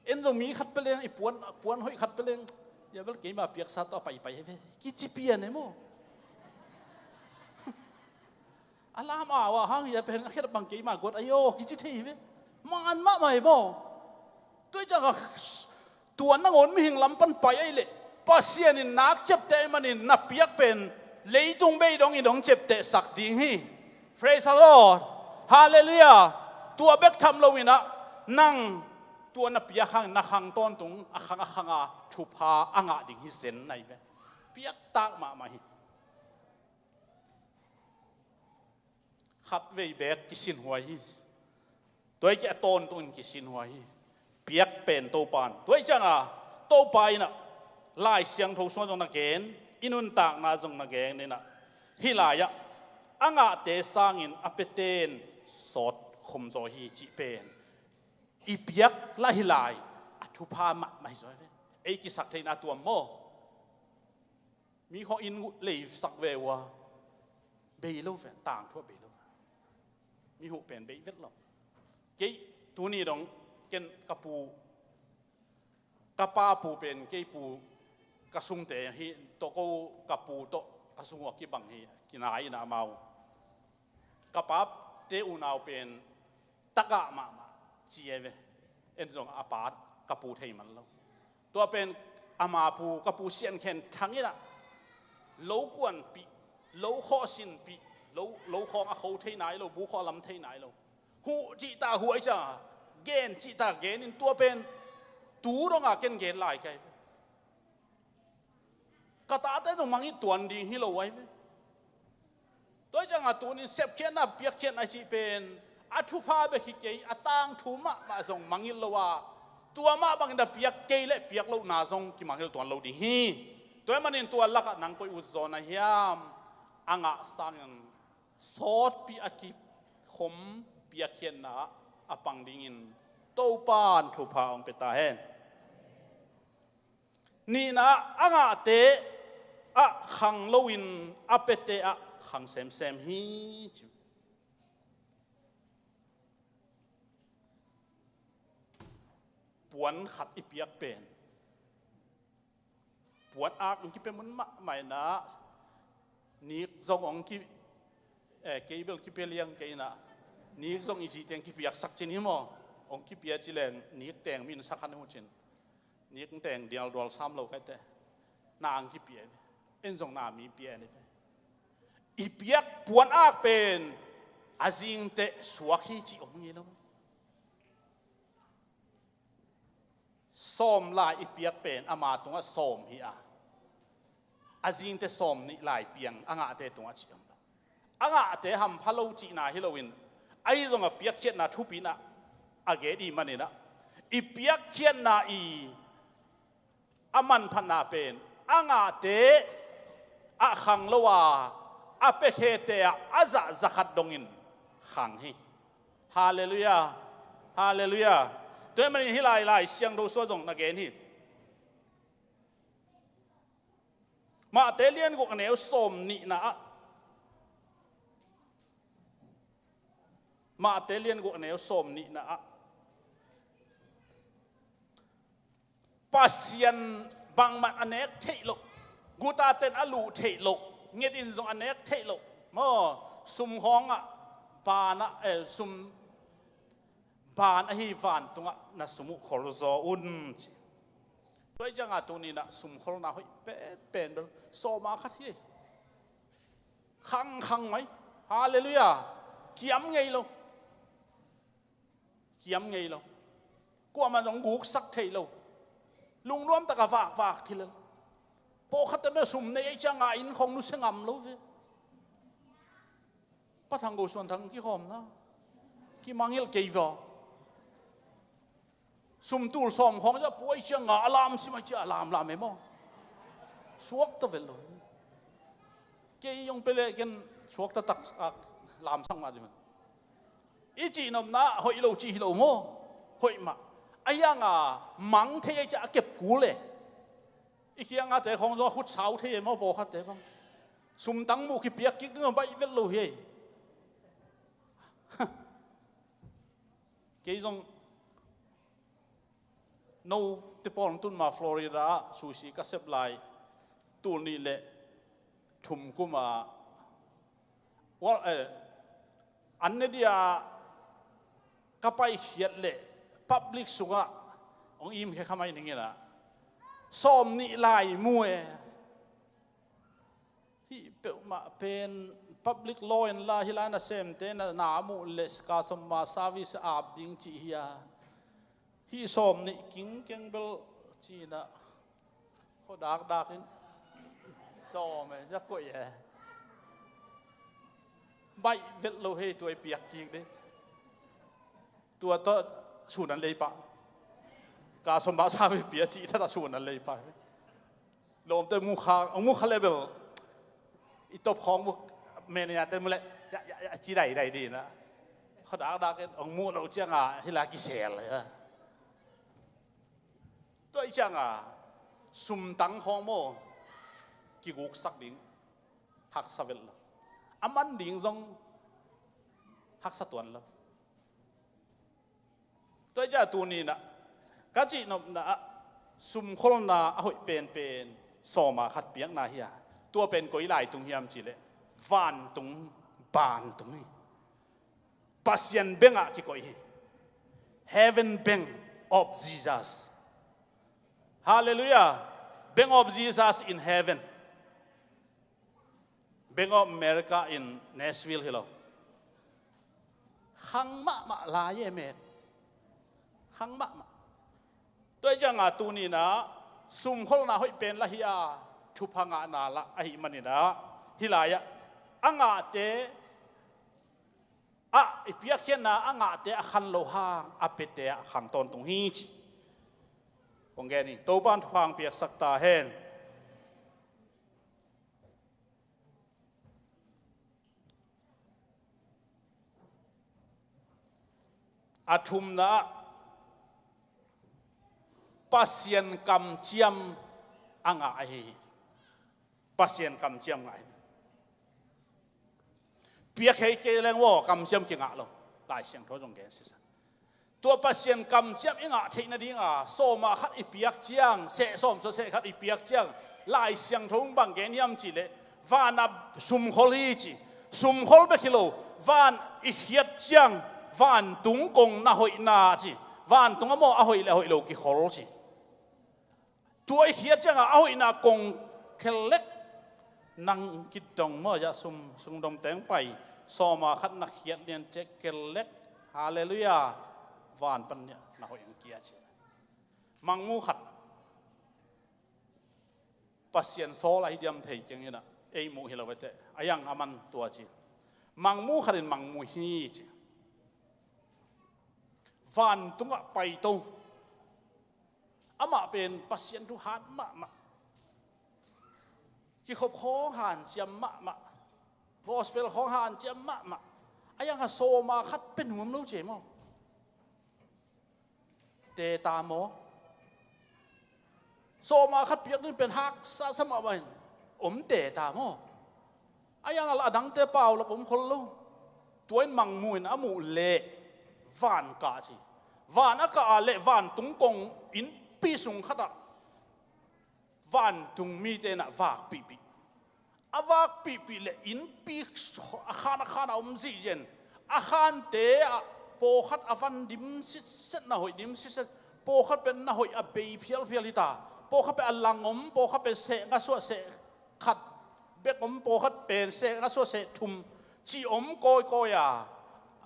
En zong mi khat pia leng, i puan, puan hoih khat pia leng, hia bel keima piaksa tawh a paipai hi ve, kici pian e maw. A lam au a hang hia pen a khiat bang keima guat ahi aw, kici thei hi ve. Man mahmah hi maw. Tua ahih ciangin tua nangawn mihing lam pan pai ahih leh Pasian in nak ciapteh ahih manin na piak pen leitung bei dongin hong ciaptehsak ding hi. Praise the Lord. Halleluiah. Tua bek tham loin ah, nang tua na piak hangin na khang tawntung, a khang a khang a thupha a ngah ding hi zen ahi ve. Piaktak mahmah hi. Khatvei beek kisin huai hi. Tua hi kei a tawntungin kisin huai hi. Piak pen Topa'n. Tua ahih ciangin Topa in ah Lai Siangtho sungah zong na gen, I nuntakna zong na gen inah, hih lai-ah a ngahte sangin a piaten sawt khum zaw hi cih pen i piak lah hih lai a thupha mahmah hi zaw hi ve. Ei kisak theihna tuam maw? Mi khawng inn uh leisak ve uh a, bei lo ve, tangthu ah bei lo ve. Mi huh pen bei vet lo. Kei tuni dong ken ka pu, ka pa pu pen kei pu ka sungte hi tawh ko, ka pu tawh ka sung uh a kibang hi, kinai inah amau. Ka pate unau pen tagah mahmah ci e ve. En zong a pa ka pu thei man lo. Tua pen ama pu, ka pu Sian Khen Thang inah lo kuanpih, lo khawhsinpih, lo, lo khawng a kho thei nai lo, bu khawh a lam thei nai lo. Huh cihta huh ai ciang, gen cihta gen in tua pen tu dongah ken gen lai kai ve. Ka tate zong mangngilh tuan ding hi lo ai ve. Tua hi ciangah tunin sepkhiatna piakkhiatna cih pen a thupha bek hi kei, a tangthu mahmah zong mangngilh lo a, tua mah bangin a piak kei leh piak lohna zong kimangngilh tuan lo ding hi. Tua ahih manin tua lakah nang koi ut zaw na hiam? A ngah sangin sawtpi a kikhom piakkhiatna ah a pang dingin Topa'n thupha hong pia ta hen. Nihna ah a ngahte ah khang loin a piate ah khang semsem hi. Puan khat i piak pen puan ak hong kipia mun mahmah inah, nik zong hong ki, eh, kei bel kipia liang kei inah, nik zong i ci teng kipiaksak cin hi maw? Hong kipia ci leng nik teng min sa khan uh cin. Nik teng dialdual sam lo kaite. Na ang kipia hi ve. En zong na mi pia hi ve. I piak puan ak pen a zingteh suak hi cih om ngei lo. Sawm lai i piak pen ama tungah sawm hi a, a zingteh sawm nih lai piang a ngahte tungah cih om lo. A ngahte hampha lo cihna hi loin, ahi zongah piakkhiatna thupi inah a gen i hih maninah, i piakkhiatna i a manphatna pen a ngahte ah khang lo a, a piakhiate ah a zah zakhat dongin khang hi. Halleluiah. Halleluiah. Tua ahih manin hih lai, Lai Siangtho sungah zong na gen hi. Mate lian guk a neu sawm nihna ah, Mate lian guk a neu sawm nihna ah, Pasian bangmah a nek theih loh, guta ten a luh theih loh, nget in zong a nek theih loh maw, sum khawngah, banah, eh, sum ban ahi vantungah na sum uh khol zaw un ci. Tua hi ciangah tuninah sum kholna hoih penpen bel sawma khat hi. Khangkhang mai. Halleluiah. Kiam ngei lo. Kiam ngei lo. Kuamah zong guksak thei lo. Lungnuam takah vakvak hi lel. Pawlkhatte mah sum nei ei ciangah inn khong nusia ngam lo ve. Pa Thang Go Suan Thang kikhawmna kimangngilh kei vaw. Sum tul sawm khawng zah puai ciangah a lamsim ai ciah a lamlam e maw? Suakta vel lo. Kei zong pele ken suakta tak a lamsak mah ding. I cihnopna hoih lo cih hi lo maw? Hoih mah. A hiangah mang thei ai ciah a kep kul e. I kiangate khawng zong a khut sau thei e maw, pawlkhatte bang. Sumtang muh kipiak kik ding a baih vet lo hi ei. Kei zong note pawl hong tun ma Florida ah sushi ka sep lai, tul nih le thum kuma, wal, eh, an ne dia ka paikhiat le public sungah hong imkhia kha mai ning inah sawm nih lai mu e. Hih peuhmah pen public law in la, hih lai nasemte na, na muh le customer service ap ding cih hi a. Hih sawm nih kingkeng bel cinah khuadakdak in tawm e, za koih e. Baih vet lo hei, tua i piak kik ding. Tua tawh sun an lei pah. Customer service pia cih tawh sun an lei pah. Lawmte mu kha, hong mu kha leh bel i top khawng mu, manager te mu leh ya ya ya ci daidai ding a. Khuadakdak in hong mu loh ciangah hih lai kisel a. Tua ih ciangah sumtang khawng maw, kiguksak ding haksa velh lo. A man ding zong haksa tuan lo. Tua ih ciah tuni-in ah ka cihnopna ah sumkholna a hoih penpen sawma khat piakna hi a, tua pen koi lai tung hiam cihleh vantung, vantung hi. Pasian bengah kikoih hi. Heaven Bank of Jesus. Hallelujah. Bank of Jesus in heaven. Bank of America in Nashville hi lo. Khang mahmah lai e met. Khang mahmah. Tua ih ciangah tuni-in ah sumkholna hoih pen lah hi a, thupha ngahna lah ahih manin ah hih lai-ah a ngahte ah i piakkhiatna, a ngahte a khan loh hang a piate ah khang tawntung hi ci. Kong gen hi, Topa'n thupha hong piaksak ta hen. A thumna ah Pasian kamciam a ngah ahi hi. Pasian kamciam ngah hi. Piak kei kei leng maw kamciam kingah lo. Lai Siangtho zong gen sisan. Tua Pasian kamciam i ngah theih nadinga sawma khat i piak ciang, seh sawm sawm seh khat i piak ciang, Lai Siangtho in bang gen hiam cihleh, van ah sumkhol hi ci. Sumkhol bek hi lo, van i khiat ciang vantung kong na hoihna ci. Vantung ah maw a hoih le a hoih lo kikhol ci. Tua i khiat ciangah a hoihna kong khelek. Nang kidong maw, ya sum, sungdom teng pai, sawma khat na khiat lian ciah khelek. Hallelujah. Van pan na hoih ang kia ci. Mangmu khat Pasian sawl ahi diam thei keng in ah, ei muh hi lo bete a, yang a man tua ci. Mangmu khat in mangmu hi ci. Vantungah paito. Amah pen Pasian thu hat mahmah. Kikhop khawng hanciam mahmah. Gospel khawng hanciam mahmah. A yang a sawma khat pia nuam lo ci maw. Teta maw. Sawma khat piak ding pen haksa sa mahmah in. Om teta maw. A yang a lah a dangte paulap om khol lo. Tua in mangmu in a muh leh van kah ci. Van a kah a leh vantung kong innpi sung khatah vantung mite in ah vakpihpih. A vakpihpih leh innpi a khan a khan a om zihziah in, a khante ah pawlkhat a van dim sitset, na hoih dim sitset. Pawlkhat pen na hoih a bei phialphial hi ta. Pawlkhat pen a lang om, pawlkhat pen seh nga suah seh khat bek om, pawlkhat pen seh nga suah seh thum ci om kawikawi a,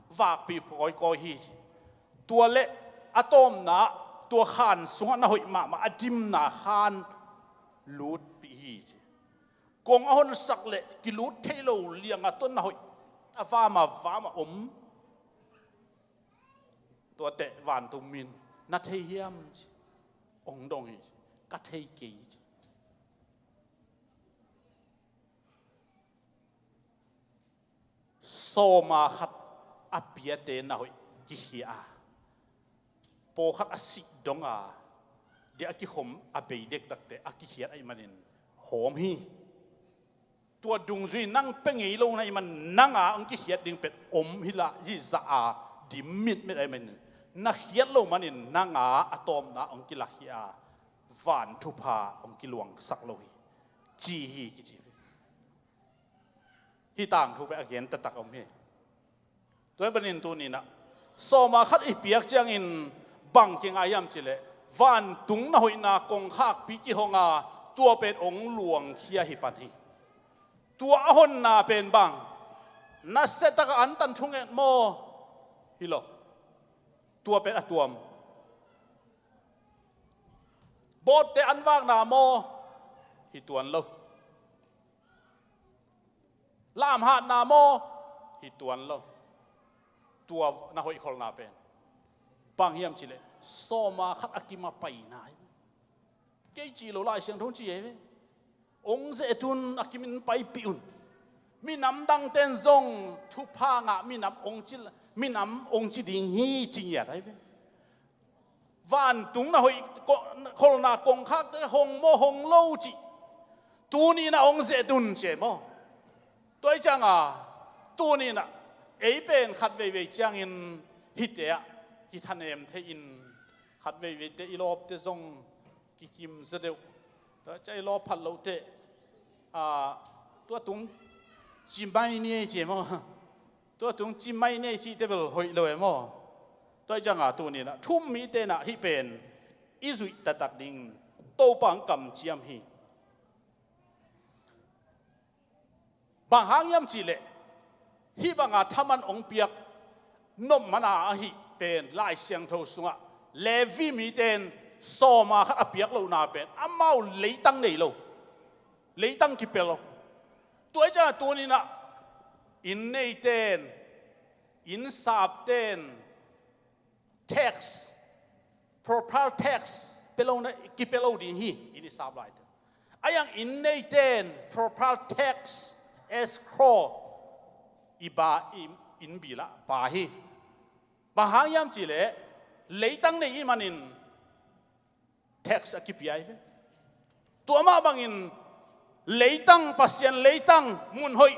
vakpih kawikawi hi ci. Tua leh a tawpna tua khan sungah na hoih mahmah a dimna khan lutpih hi ci. Kong a honsak leh kilut thei lo liang a tua na hoih a vam a vam a om. Tua teh vantung min na thei hiam ci. Ong dong hi ci. Ka thei kei ci. Sawma khat a piate na hoih kikhia a, pawlkhat a sih dong a, dia a kikhom a bei dekdakte a kikhiat ahih manin hawm hi. Tua dungzui nang pia ngei lo na ahih man nang a hong kikhiat ding pen om hi lah hi zah a dim mitmet ahih manin, na khiat lo manin nang a a tawpna hong kilakkhia a, van thupha hong kiluangsak lo hi ci hi kici hi. Hih tangthu pen a gen taktak om hi. Tua hi panin tuni-in ah sawma khat i piak ciangin bang kingah hiam cihleh, vantung na hoihna kongkhakpi kihong a, tua pen hong luangkhia hi pan hi. Tua a honna pen bang, nasia takah antan thunget maw? Hi lo. Tua pen a tuam. Bawtte an vakna maw? Hi tuan lo. Lamhatna maw? Hi tuan lo. Tua na hoihkholhna pen bang hiam cihleh, sawma khat a kim a paina hi. Kei ci lo, Lai Siangtho ci hi ve. Ong ze-et un, a kimin paipih un. Minam dangten zong thupha ngah minam ong ci, minam ong ci ding hi ci ngiat ahi ve. Vantung na hoih ko-, kholhna kongkhakte hong maw hong lo cih tuni-in ah ong ze-et un ci e maw? Tua hi cianga tuni-in ah ei pen khat veivei ciangin hihte ah kithanem thei-in khat veiveite i lawpte zong kikim zaw deuh. Tua ciang i lawp phat lohteh, a, tua tung ci mai ni ei ci e maw? Tua tung ci mai ni ei cihte bel hoih lo e maw? Tua hi cianga tuni-in ah thu-um mite in ah hih pen i zuih taktak ding Topa hong kamciam hi. Bang hang hiam cihleh hih banga thaman hong piak nop man a, ahih pen Lai Siangtho sungah Levi mite in sawma khat a piak lohna pen amau leitang nei lo, leitang kipia lo. Tua hi cianga tuni-in ah inn neite in, inn sapte in tax, proper tax pia lo na, kipia lo ding hi, inn i sap laite. A hi hang inn neite in proper tax, escrow, i ba, i, inn bill ah pia hi. Bang hang hiam cihleh leitang nei i hih manin tax a kipia hi ve. Tua mah bangin leitang, Pasian leitang mun hoih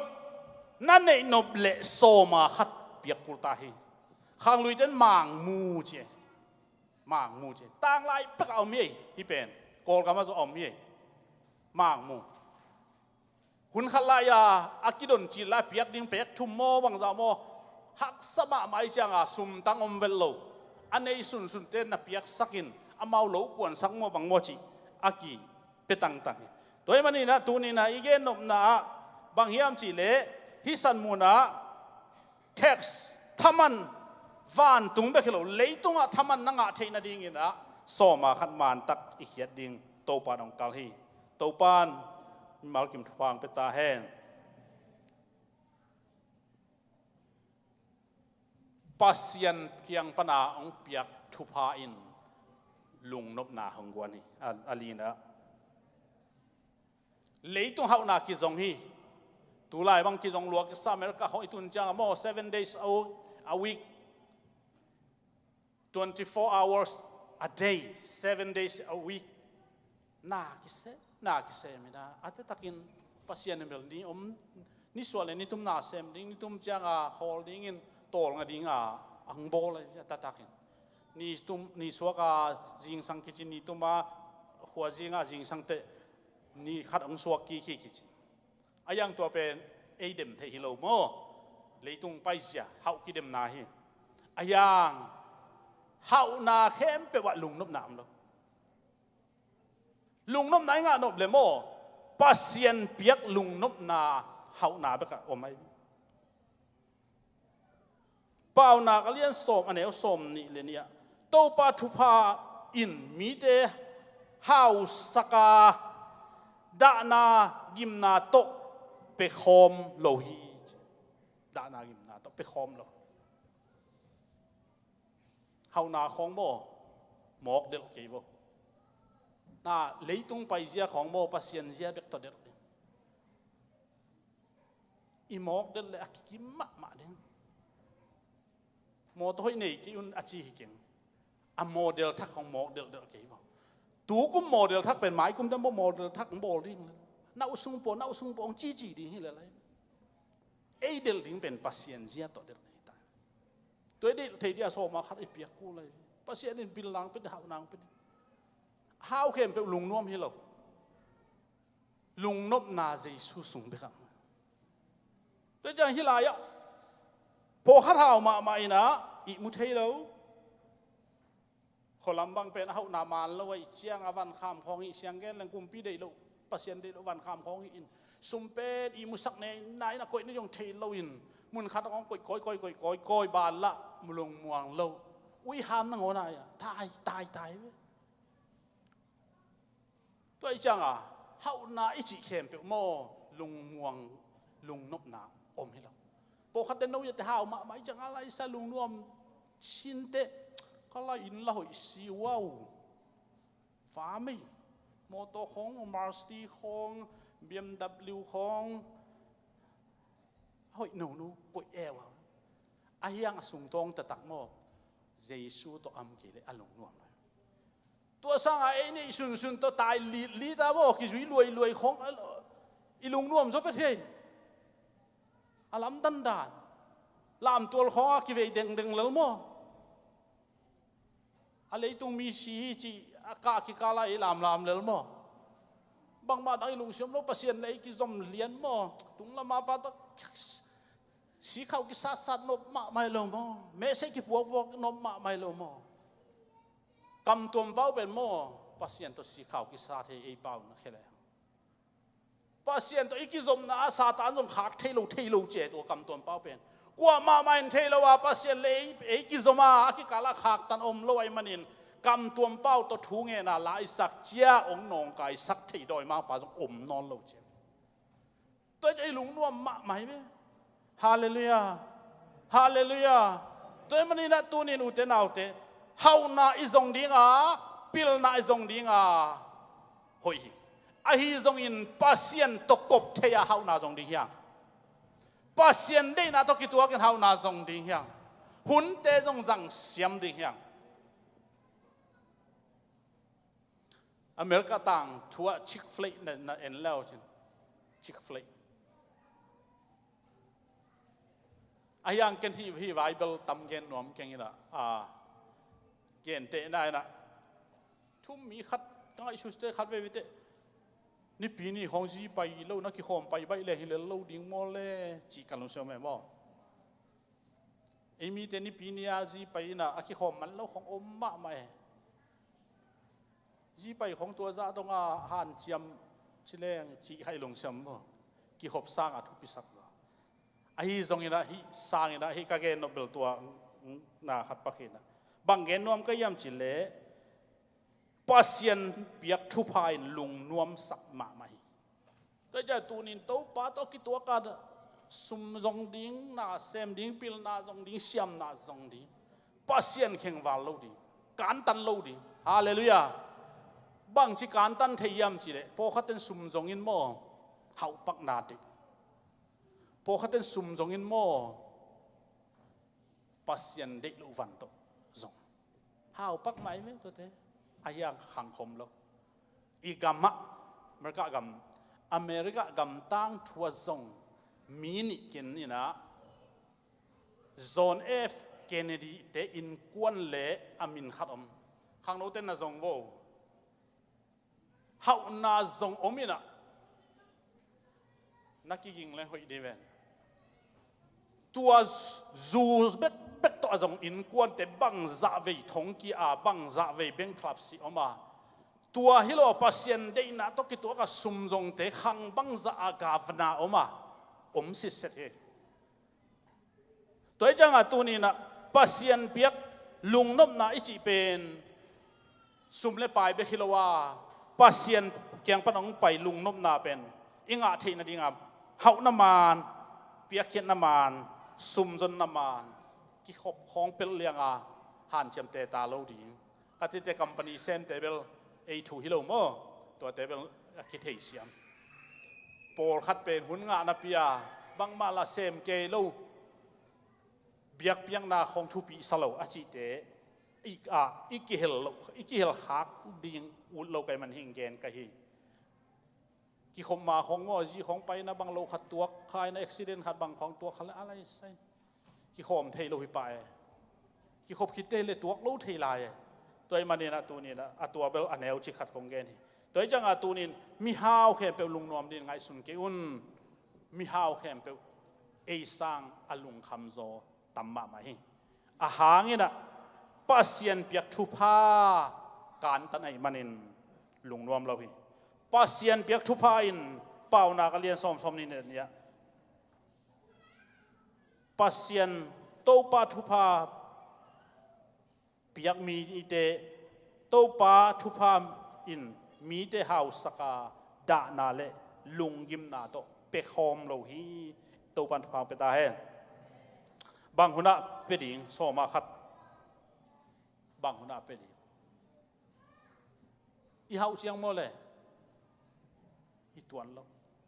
na neih nop leh sawma khat piak kul ta hi. Khangluite in mangmu ci e. Mangmu ci e. Tanglai pek a om hi ei, hih pen Kawlgam ah zong a om hi ei. Mangmu. Hun khat lai-a a kidon cil lai piak ding pek thum maw bangzah maw, haksa mahmah ahih cianga sumtang om vet lo. A nei sunsunte na piaksak in amau lo kuansak maw bang maw cih a kipia tangtang hi. Tua ahih manin ah tuni-in ah i gennopna ah bang hiam cihleh hih sanmun ah tax, thaman, vantung bek hi lo, leitungah thaman na ngah theih nadingin ah sawma khat mantak i khiat ding Topa in hong kal hi. Topa in mimal kim thupha hong pia ta hen. Pasian kiang pana hong piak thupha in lungnopna hong guan hi. A, a lina ah leitung hauhna kizong hi. Tulai bang kizong lua kisa, America khawng i tun cianga maw, seven days a, a week, twenty-four hours a day, seven days a week. Na kisem, na kisem in ah, a taktakin Pasian in bel ni om, ni suah le ni tum na sem ding, ni tum cianga khawl dingin tawlnga dinga a hong bawl a, a taktakin. Ni tum, ni suaka zingsang kici, ni tuma khua zinga zingsang teh ni khat hong suak kik hi kici. A hi hang tua pen ei dem theih hi lo maw? Leitung paizia hauh kidemna hi. A hi hang hauhna khempeuh ah lungnopna om lo. Lungnopna i ngah nop le maw, Pasian piak lungnopna hauhna bekah om ahi. Paunak a lian sawm, a neu sawm nih le nih ah, Topa thupha in mite hausaka, dahna gimna tawh pekhawm lo hi. Dahna gimna tawh pekhawm lo. Hauhna khawng maw, mawk delh kei vo. Na leitung paizia khawng maw, Pasian zia bek tawh delh ding. I mawk delh le a kikim mahmah ding. Mawtaw hoih nei kei un a ci hi keng. A model thak hong mawk delhdelh kei vo. Tukum model thak pen maikum teng baw model thak hong bawl ding. Na usung paw, na usung paw hong cici ding hi le lai. Ei delh ding pen Pasian zia tawh delh hi ta. Tua i delh thei dia sawma khat i piak kul lai. Pasian in bil nang pia, hau nang pia. Hau khempeuh lungnuam hi lo. Lungnopna Jesu sung bekah. Tua ciang hih lai-ah pawlkhat hau mahmah in ah ihmu thei lo. Khualam bang pen a hauhna man lo a, i ciang a vankham khawng hi, siang gen leng kumpi deih loh, Pasian deih loh vankham khawng hi in, sum pen ihmusak ne, na in a koih ni zong thei lo in, mun khat a kong koih, koih, koih, koih, koih, koih, ban lah lungmuang lo. Ui ham nangawn a, tai, tai, tai ve. Tua i cianga hauhna i cih khempeuh maw, lungmuang, lungnopna om hi lo. Pawlkhatte no iate hau mahmah i cianga laisa lungnuam cinte, ka lai inn la hoih si uau. Famei, mawtaw khawng, Mercedes khawng, BMW khawng a hoih nonu koih e uh a, a hiang a sungtawng taktak maw, Jesu tawh om kei leh a lungnuam lo. Tua sangin ei neih sunsun tawh tai litlit a maw, kizui luailuai khawng a, i lungnuam zaw pia thei. A lamdang dan, lamtual khawng a kivei dengdeng lel maw. A leitung mi si hi cih a kah kikal a i lamlam lel maw. Bangmah dang i lungsim lo, Pasian le i kizom lian maw. Tunglam a pa tawh sikhau kisatsat nop mahmah hi lo maw. Mehsei kipuakpuak nop mahmah hi lo maw. Kamtuam pau pen maw, Pasian tawh sikhau kisat hi ei pau na khia leh. Pasian tawh i kizopna ah Satan zong khak thei lo, thei lo ci e tua kamtuam pau pen. Kuamah mah in thei lo a, Pasian le ei, ei kizom a, a kikal ah khaktan om lo ahih manin, kamtuam pau tawh thu ngen a la i sak cia hong nawngkaisak thei dawimangpa zong om nawn lo ci e. Tua hi ciang i lungnuam mahmah hi ve. Halleluiah. Halleluiah. Tua ahih manin ah tuni in ute naute, hauhna i zong ding a, pilna i zong ding a, hoih hi. Ahi zongin Pasian tawh kop thei a hauhna zong ding hi hang. Pasian deihna tawh kituakin hauhna zong ding hi hang. Hunte zong zang siam ding hi hang. America tangthu ah Chick-fil-A na, na en le uh cin. Chick-fil-A. A hiang ken hih, hih Bible tam gen nuam keng in ah, a, gentehna in ah, thu mi khat ka ngaihsut teh khat veve teh, Nipi ni khawng zi pai lo, na kikhawm pai baih leng hi lel lo ding maw le, cih ka lungsim e maw. Ei mite Nipi ni a zi pai in ah a kikhawm man lo khawng om mahmah e. Zi pai khawng tua zah dong a hanciam ci leng cih kha i lungsim maw. Kikhop sang a thupisak zaw. Ahi zongin ah hih sangin ah hih ka gen nop bel tua na khat pakhin ah. Bang gen nuam ka hiam cih leh, Pasian piak thupha in lungnuamsak mahmah hi. Tua hi ciang tuni in Topa tawh kituak a sum zong ding, na sem ding, pilna zong ding, siamna zong ding, Pasian khengval lo ding, kantan lo ding. Halleluiah. Bangci kantan thei hiam cih leh, pawlkhat in sum zong in maw, hauhpakna deih. Pawlkhat in sum zong in maw, Pasian deih loh van tawh zong. Hauhpak mah hi ve tuate. A hiang khang khom lo. I gam ah, America gam, America gam tangthu ah zong mi nih ken in ah, John F Kennedy te innkuan le a min khat om. Khangnote na zong vo. Hauhna zong om in ah, na kiging leng hoih ding ven. Tua zu bekbek tawh a zong innkuante bangzah vei thongkia, bangzah vei bankruptcy om a. Tua hi lo a Pasian deihna tawh kituak a sum zongte khang bangzah a gavna om a. Om sitset hi. Tua hi ciangah tuni in ah Pasian piak lungnopna i cih pen sum le pai bek hi lo a, Pasian kiang pan hong pai lungnopna pen i ngah theih nading a hauhna man, piakkhiatna man, sumzonna man, kikhop khawng pelh liang a hanciam teta lo ding. Ka cite company semte bel ei thu hi lo maw? Tuate bel a kitheisiam. Pawlkhat pen hun ngah napi a bangmah la sem kei lo, biakpiakna khawng thupi sa lo a cihte i, a, i kihel lo, i kihel khak ding ut lo ka hih man hing gen ka hi. Kikhop ma khawng maw, zi khawng paina bang lo khat tuak kha in ah, accident khat bang khawng tuak kha le a lai sai. Kikhawm thei lo hi pah e. Kikhop khit teh le tuak lo thei lai e. Tua ahih manin ah tuni in ah, a tua bel a neu cik khat kong gen hi. Tua hi ciangah tuni in mihau khempeuh lungnuam dingin ngaihsun kei un. Mihau khempeuh ei sang a lungkhamzaw tam mahmah hi. A hang in ah Pasian piak thupha kantan ahih manin lungnuam lo hi. Pasian piak thupha in Paunak a lian sawm, sawm nih le nih ah Pasian Topa thupha piak mite, Topa thupha in mite hausak a, dahna le lunggimna tawh pia khawm lo hi. Topa in thupha pia ta hen. Bang hun ah pia ding, sawm ah khat. Bang hun ah pia ding. I hauh ciang maw le, i tuan lo.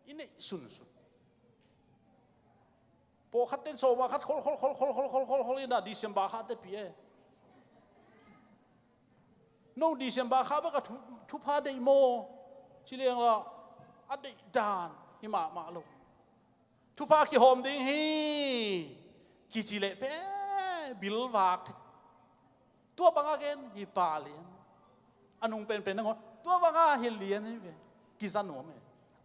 I neih sunsun. Pawlkhat ten sawma khat khol khol khol khol khol khol khol khol inah December kha te pi e. No December kha bek a thu, thupha deih maw? Ci liangla a deih dan hi mahmah lo. Thupha kihawm ding hi kici leh pe bilvak thei. Tua banga gen hi pah lian. A nung penpen nangawn tua banga hi lian hi ve. Kiza nuam e.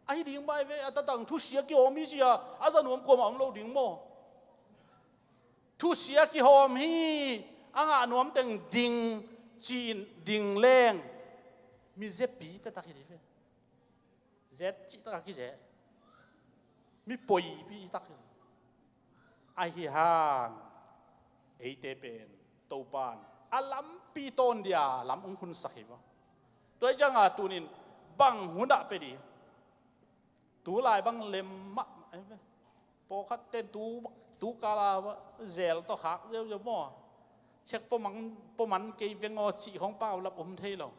Ahi ding bai ve, a tatang thusia kihawm hi cia a za nuam kuamah om lo ding maw? Thusia kihawm hi, a ngah nuam teng ding ci-in ding leng. Mi zepi taktak hi ding ve. Zet cihtak a kizeh. Mi poipi tak hi. Ahi hang eite pen Topan a lampi tawn dia lam hong khunsak hi va. Tua hi cianga tunin bang hunah pe ding. Tu lai bang lem mah, pawlkhat ten tu, tu kala zel tawh khak ziauziau maw? Chek pawman, pawman kei veng aw cih hong paulap om thei lo.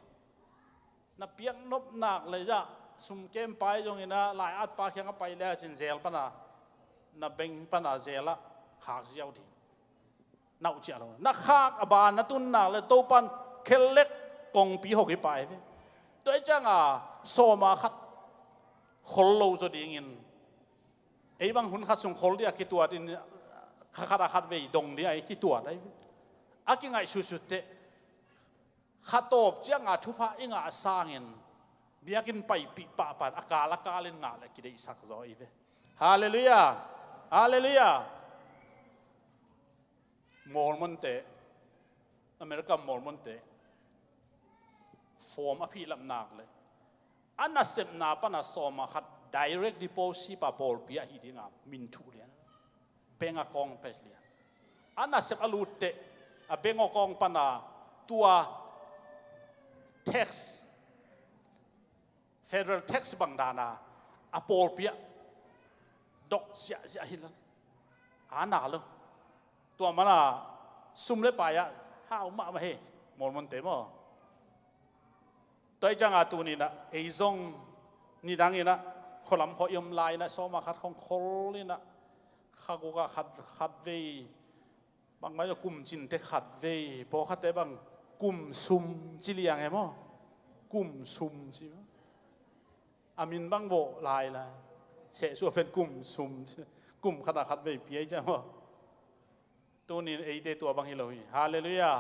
Na piak nop nak le zah sum kem pai zongin a lai-at pa kiang a pai le a cin zel pana na beng pana zel ah khak ziau ding. Na uh ciah lo. Na khak a ban na tun nak le Topan khellek kongpi hok hi pai ve. Tua hi cianga sawma khat khol lo zaw dingin ei bang hun khat sung khol dia kituat in kha khat a khat vei dong dia i kituat ai ve. A kingaihsutsut teh khatawp cianga thupha i ngah sangin biakinn paipih pahpan a kal a kalin ngah le kideihsak zaw i ve. Halleluiah. Halleluiah. Mormonte, America Mormonte form a phihlap nak le a nasepna pana sawma khat direct deposit pa pawlpi ahi dinga min thuh lian. Beng a kawng pes lian. A nasep a lutteh a beng a kawng pana tua tax, federal tax bang dana a pawlpi ah dok ziahziah hi lo. A na lo. Tua mana sum le pai ah hau mahmah hi. Mormonte maw? Tua hi cianga tuninah ei zong nidanginah khualam khuah i om lai inah sawma khat khong khol inah kha gukah khat, khat vei bangmah zong kum cinte khat vei pawlkhatte bang kum sum ci liang e maw? Kum sum ci maw? A min bang vawh lai lai sehsuah pen kum sum ci, kum khatah khat vei piai ciang maw? Tunin eite tua bang hi lo hi. Halleluiah.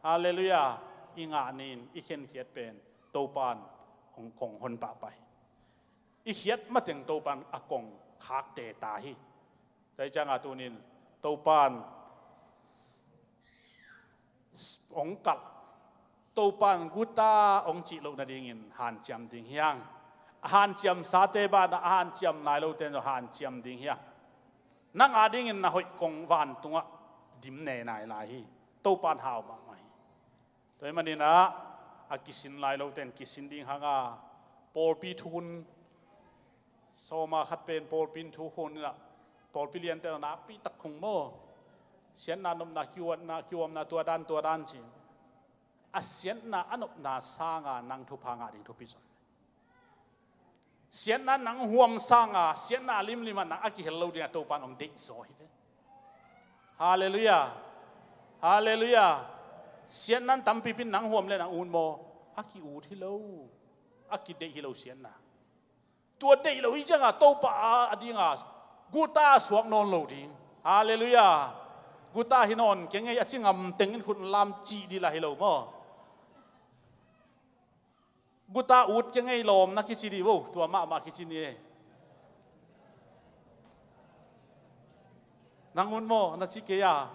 Halleluiah. I ngah nin i khenkhiat pen Topan hong kong hon pahpah hi. I khiat mateng Topan a kong khakte ta hi. Tua hi cianga tunin Topan hong kalh, Topan guta hong cih loh nadingin hanciam ding hiang. A hanciamsate banah a hanciam nai lote zong hanciam ding hiang. Nang a dingin na hoih kong vantungah dim ne nai lai hi. Topan hau mahmah hi. Tua hi maninah a kisin lai lote in kisin ding hanga pawlpi thuhun sawma khat pen pawlpi in thuhun inah pawlpi liante nakpi tak khung maw? Siatna nopna kiuatna kiuamna tua dan tua dan ci. A siatna a nopna sanga nang thupha ngah ding thupi zaw. Siatna nang huam sanga siatna limlim ah nang a kihel lo dingah Topan hong deih zaw hi ve. Halleluiah. Halleluiah. Siatna tampipin nang huam le nang ut maw? A ki-ut hi lo. A kideih hi lo siatna. Tua deih lo hi cianga Topa a dinga guta suak nawn lo ding. Halleluiah. Guta hi nawn kengei a ci ngam tengin khut lam cih dila hi lo maw? Guta ut kengei lawm na kici dih vo, tua mahmah kici ni e. Nang un maw na ci kei a?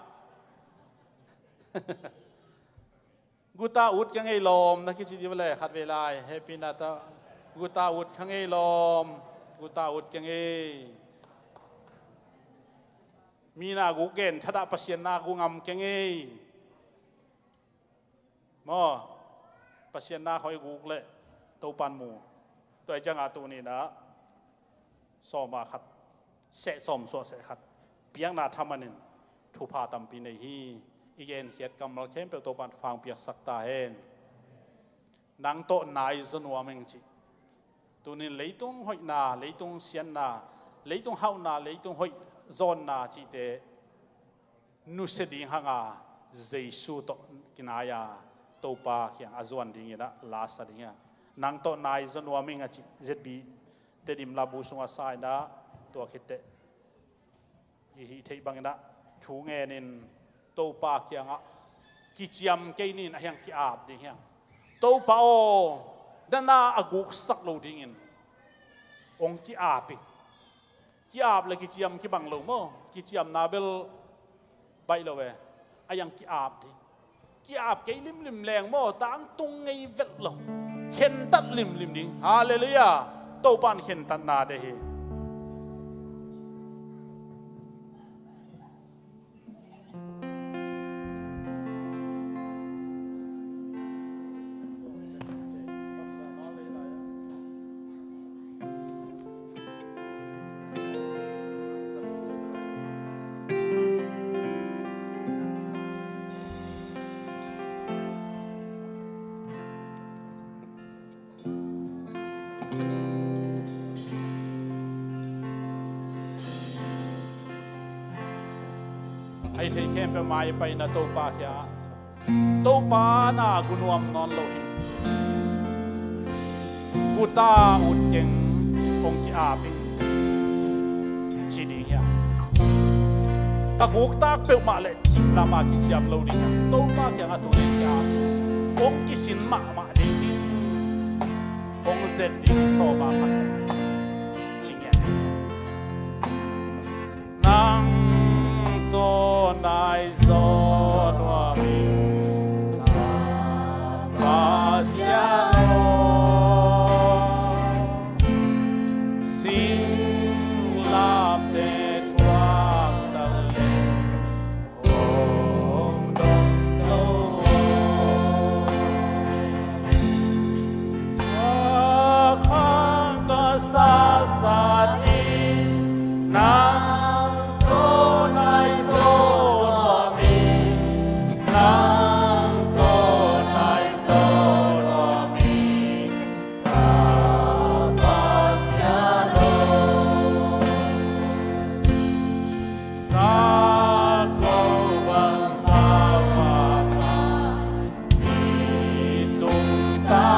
Guta ut kengei lawm na kici dih vo le khat vei lai happy nata. Guta ut kengei lawm. Guta ut kengei. Mi na guk gen thadah Pasian na guk ngam kengei. Maw? Pasian na khoi guk le Topan mu. Tua hi cianga tuninah sawma khat seh sawm suah seh khat biakna thamanin thupha tampi nei hi. I genkhiat kammal khempeuh Topan thupha hong piaksak ta hen. Nang tawh nai zaw nuam ing cih. Tunin leitung hoihna, leitung siatna, leitung hauhna, leitung hoih zawnna cihte nusia ding hanga Jesu tawh kinai-a Topa kiang a zuan dingin ah lasa ding hi. Nang tawh nai zaw nuam ing a cih Z B Tedim labu sungah sa-in ah, tua khit teh i hih theih bangin ah thu ngenin Topa kiangah kiciam kei ni in, a hiang ki-ap ding hiang. Topa aw, na na a guksak lo dingin hong ki-ap ing. Ki-ap le kiciam kibang lo maw? Kiciamna bel baih lo e. A hiang ki-ap ding. Ki-ap kei limlim leng maw, tangtung ngei vet lo. Khentat limlim ding. Halleluiah. Topa in khentatna deih hi. Ai thei khempeuh mai paina Topa kiangah, Topa na gu nuam nawn lo hi. Guta ut keng, kong ki-ap ing, ci ding hiam? Ka guktak peuhmah le cih lama kiciam lo ding hiam? Topa kiangah tuni kiap, kong kisin mahmah ding hi. Kong zet ding hi, sawma khat ci ngiat. Nang tawh nai zaw nuam ing, ka Pasian aw. Singlamteh thuak tak leh kong dong to aw. Ka khang ka sasat in, nang tawh nai zaw nuam ing, nang tawh nai zaw nuam ing, ka Pasian aw. Sa ko bang ka pha mah i tung ta,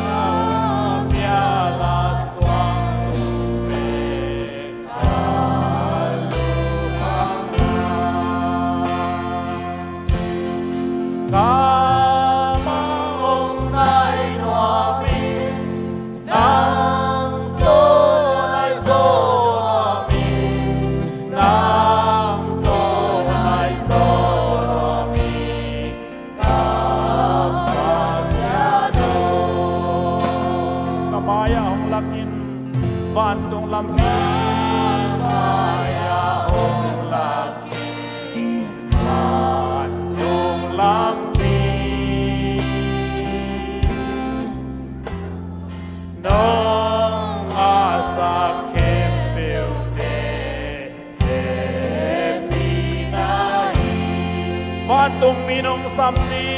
a mial a suang tung bek ka lungkham na. Ka mang hong nai nuam ing, nang tawh nai zaw nuam ing, nang tawh nai zaw nuam ing, ka Pasian aw. Ka mai-ah hong lak in, vantung lampi. Ka mai-ah hong lak in, vantung lampi. Nong a sak khempeuhte hehpihna hi. Vantung mi nong sam ni.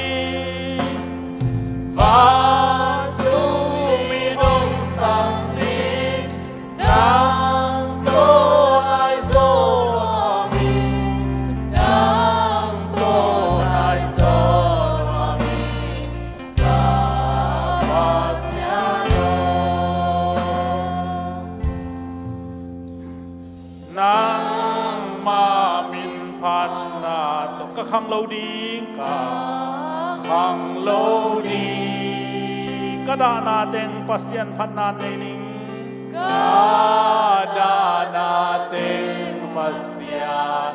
Vantung mi nong sam ni. Nang tawh nai zaw nuam ing, nang tawh nai zaw nuam ing, ka Pasian aw. Nangmah min phatna tawh ka khang lo ding, ka khang lo ding. Ka dahna teng Pasian phatna nei ning. Ka dahna teng Pasian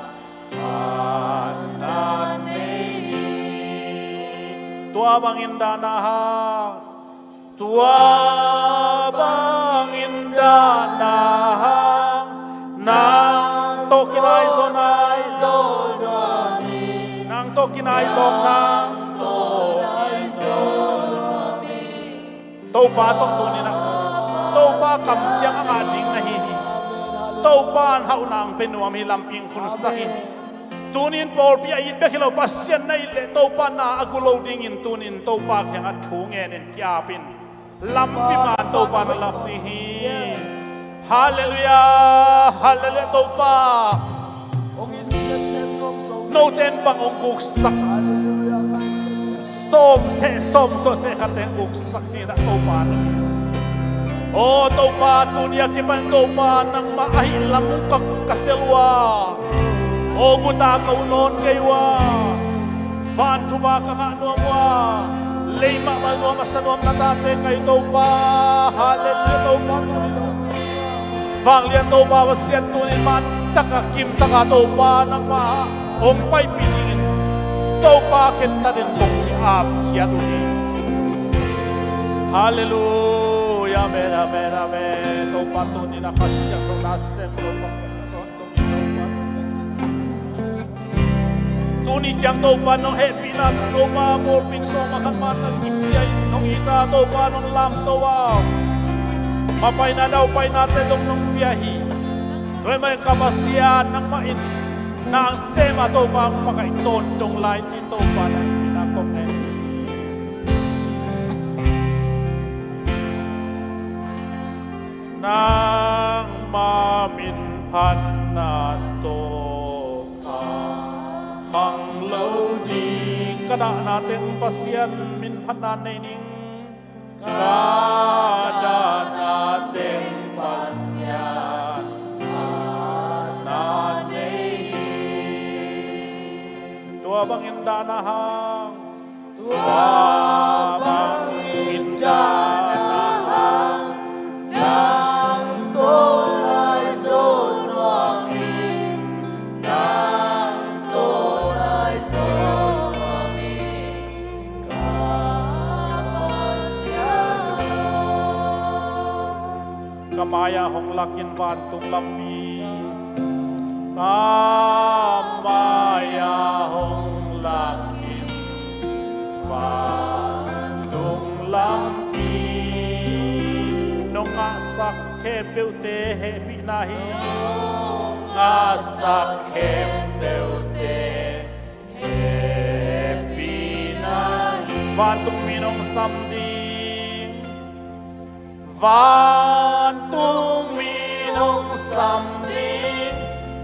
phatna nei ning. Tua bangin dahna hang, tua bangin dahna hang, nang tawh kinai zaw nuam ing, nang tawh kinai zaw nuam ing. Topa tawh tuni-in ah, Topa kamciam a ngah ding na hi hi. Topa in hauhna hong pia nuam hi, lampi hong khunsak hi. Tunin pawlpi a it bek hi lo, Pasian na it leh Topa na a gu lo dingin tunin Topa kiangah thu ngenin ki-apin lampi man Topa na lap ding hi. Halleluiah, halleluiah Topa. Note in bang hong guksak, sawm seh sawm sawh seh khat teng guksak ding in ah Topa na hi. Aw Topa, tuni a kipan Topa nangmah ahih lam ka, ka tel uh a, aw guta ka uh nawn kei uh a, van thupha ka ngah nuam uh a, lei mahmah nuam a sa nuam na tate ka hi Topa. Halleluiah Topa, tuni vanglian Topa Pasian, tunin man taka kim taka Topa nangmah hong paipih dingin Topa khen tatin kong ki-ap khiat uh hi. Halleluiah, amen, amen, amen. Topa tunin a Kha Siangtho na sem Topa. Tuni ciang Topa nong hehpihna Topa pawlpi in sawm a khat man nang i hiai nong ita Topa nong lamto a, mapaina daupainate dong nong pia hi. Tua ahih manin ka Pasian nangmah in nang sem a Topa makaih tawntung lai ci-in Topa nang hehpihna kong ngen. Nangma min phatna tawh khang lo ding. Ka dahna teng Pasian min phatna nei ning. Ka dahna teng Pasian phatna nei ning. Tua bangin dahna hang. Tua bangin dahna hang nang tawh nai zaw nuam ing, nang tawh nai zaw nuam ing, ka Pasian aw. Ka mai-ah hong lakin vantung lampi. Ka mai-ah hong lakin vantung lampi. Nong ngahsak khempeuhte hehpihna hi. Nong ngahsak khempeuhte hehpihna hi. Vantung mi nong sam ding. Vantung mi nong sam ding,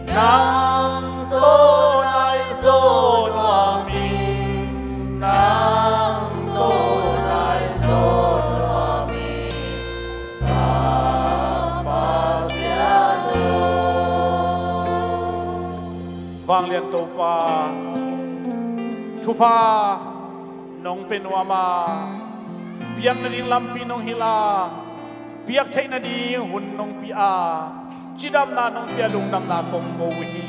nang tawh nai zaw nuam ing, nang tawh nai zaw nuam ing, ka Pasian aw. Vanglian Topa, thupha nong pia nuam a, piak nading lampi nong hilh a, piak theih nading hun nong pia a, cidamna nong pia, lungdamna kong ko uh hi.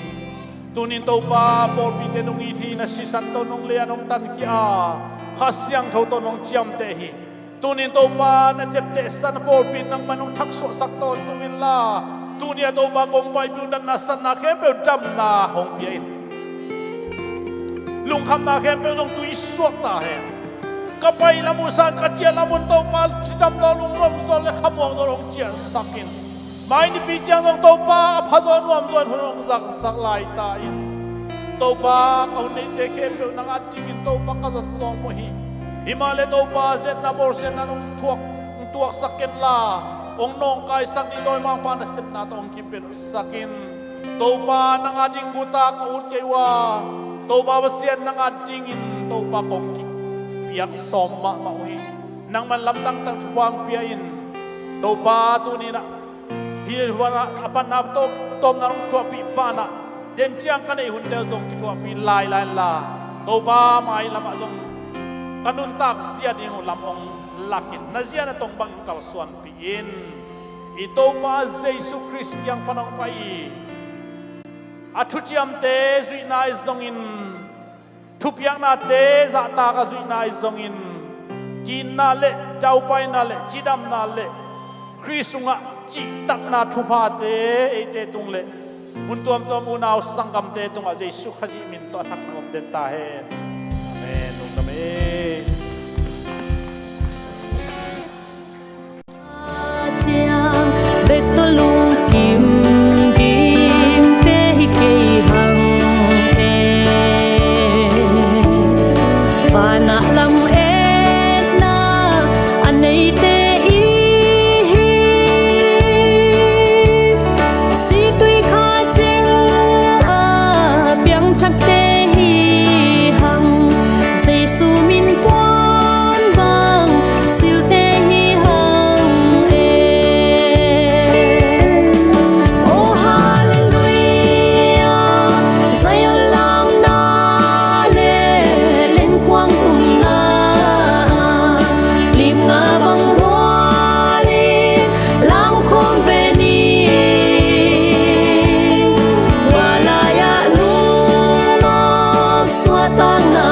Tunin Topa, pawlpite nong it hi, na sisan tawh nong lei a, nong tankhia a, Kha Siangtho tawh nong ciamteh hi. Tunin Topa, na ciaptehsa na pawlpi nangmah nong thaksuahsak tawntung inla, tuni a Topa kong paipih uh natna satna khempeuh damna hong pia in. Lungkhamna khempeuh zong tuisuak ta hen. Ka pai lam uh san, ka ciah lam un Topa, cidam lo lungnuam zaw le khamuang zaw hong ciahsak in. Mai nipi ciang zong Topa, a pha zaw nuam zaw in hun hong zangsak lai ta in. Topa, ka hun neihte khempeuh nang a dingin Topa ka za sawm uh hi. Himahleh Topa, zetna bawlsiatna nong thuak, nong tuaksak kenla, hong nawngkaisak ding dawimangpa nasepna tawh hong kipiansak in. Topa, nang a ding guta ka ut kei uh a, Topa Pasian, nang a dingin Topa kong kipiak sawm mahmah uh hi. Nangman lamdang tak thupha hong pia in. Topa, tuni-in ah hih hun a patna tawh tawmna hong thuakpih banah, den ciang ka neih hunte zong kithuahpih lailai inla, Topa, mai lamah zong ka nuntak zia ding uh lam hong lak in, na zia na tong bangin kalsuanpih in. I Topa Jesu Khrist kiang pan hong pai i, a thuciamte zuihna ahi zongin, thupiaknate zahtak a zuihna ahi zongin, ki-itna le daupaina le cidamna le Khrist sungah cihtakna thuphate eite tung le hun tuamtuam unau sanggamte tungah Jesu Khazih min tawh a thak nang om den ta hen. Amen. Lungdam e. Ciang bek tawh lungkim dingte hi kei hang e. Tua tangna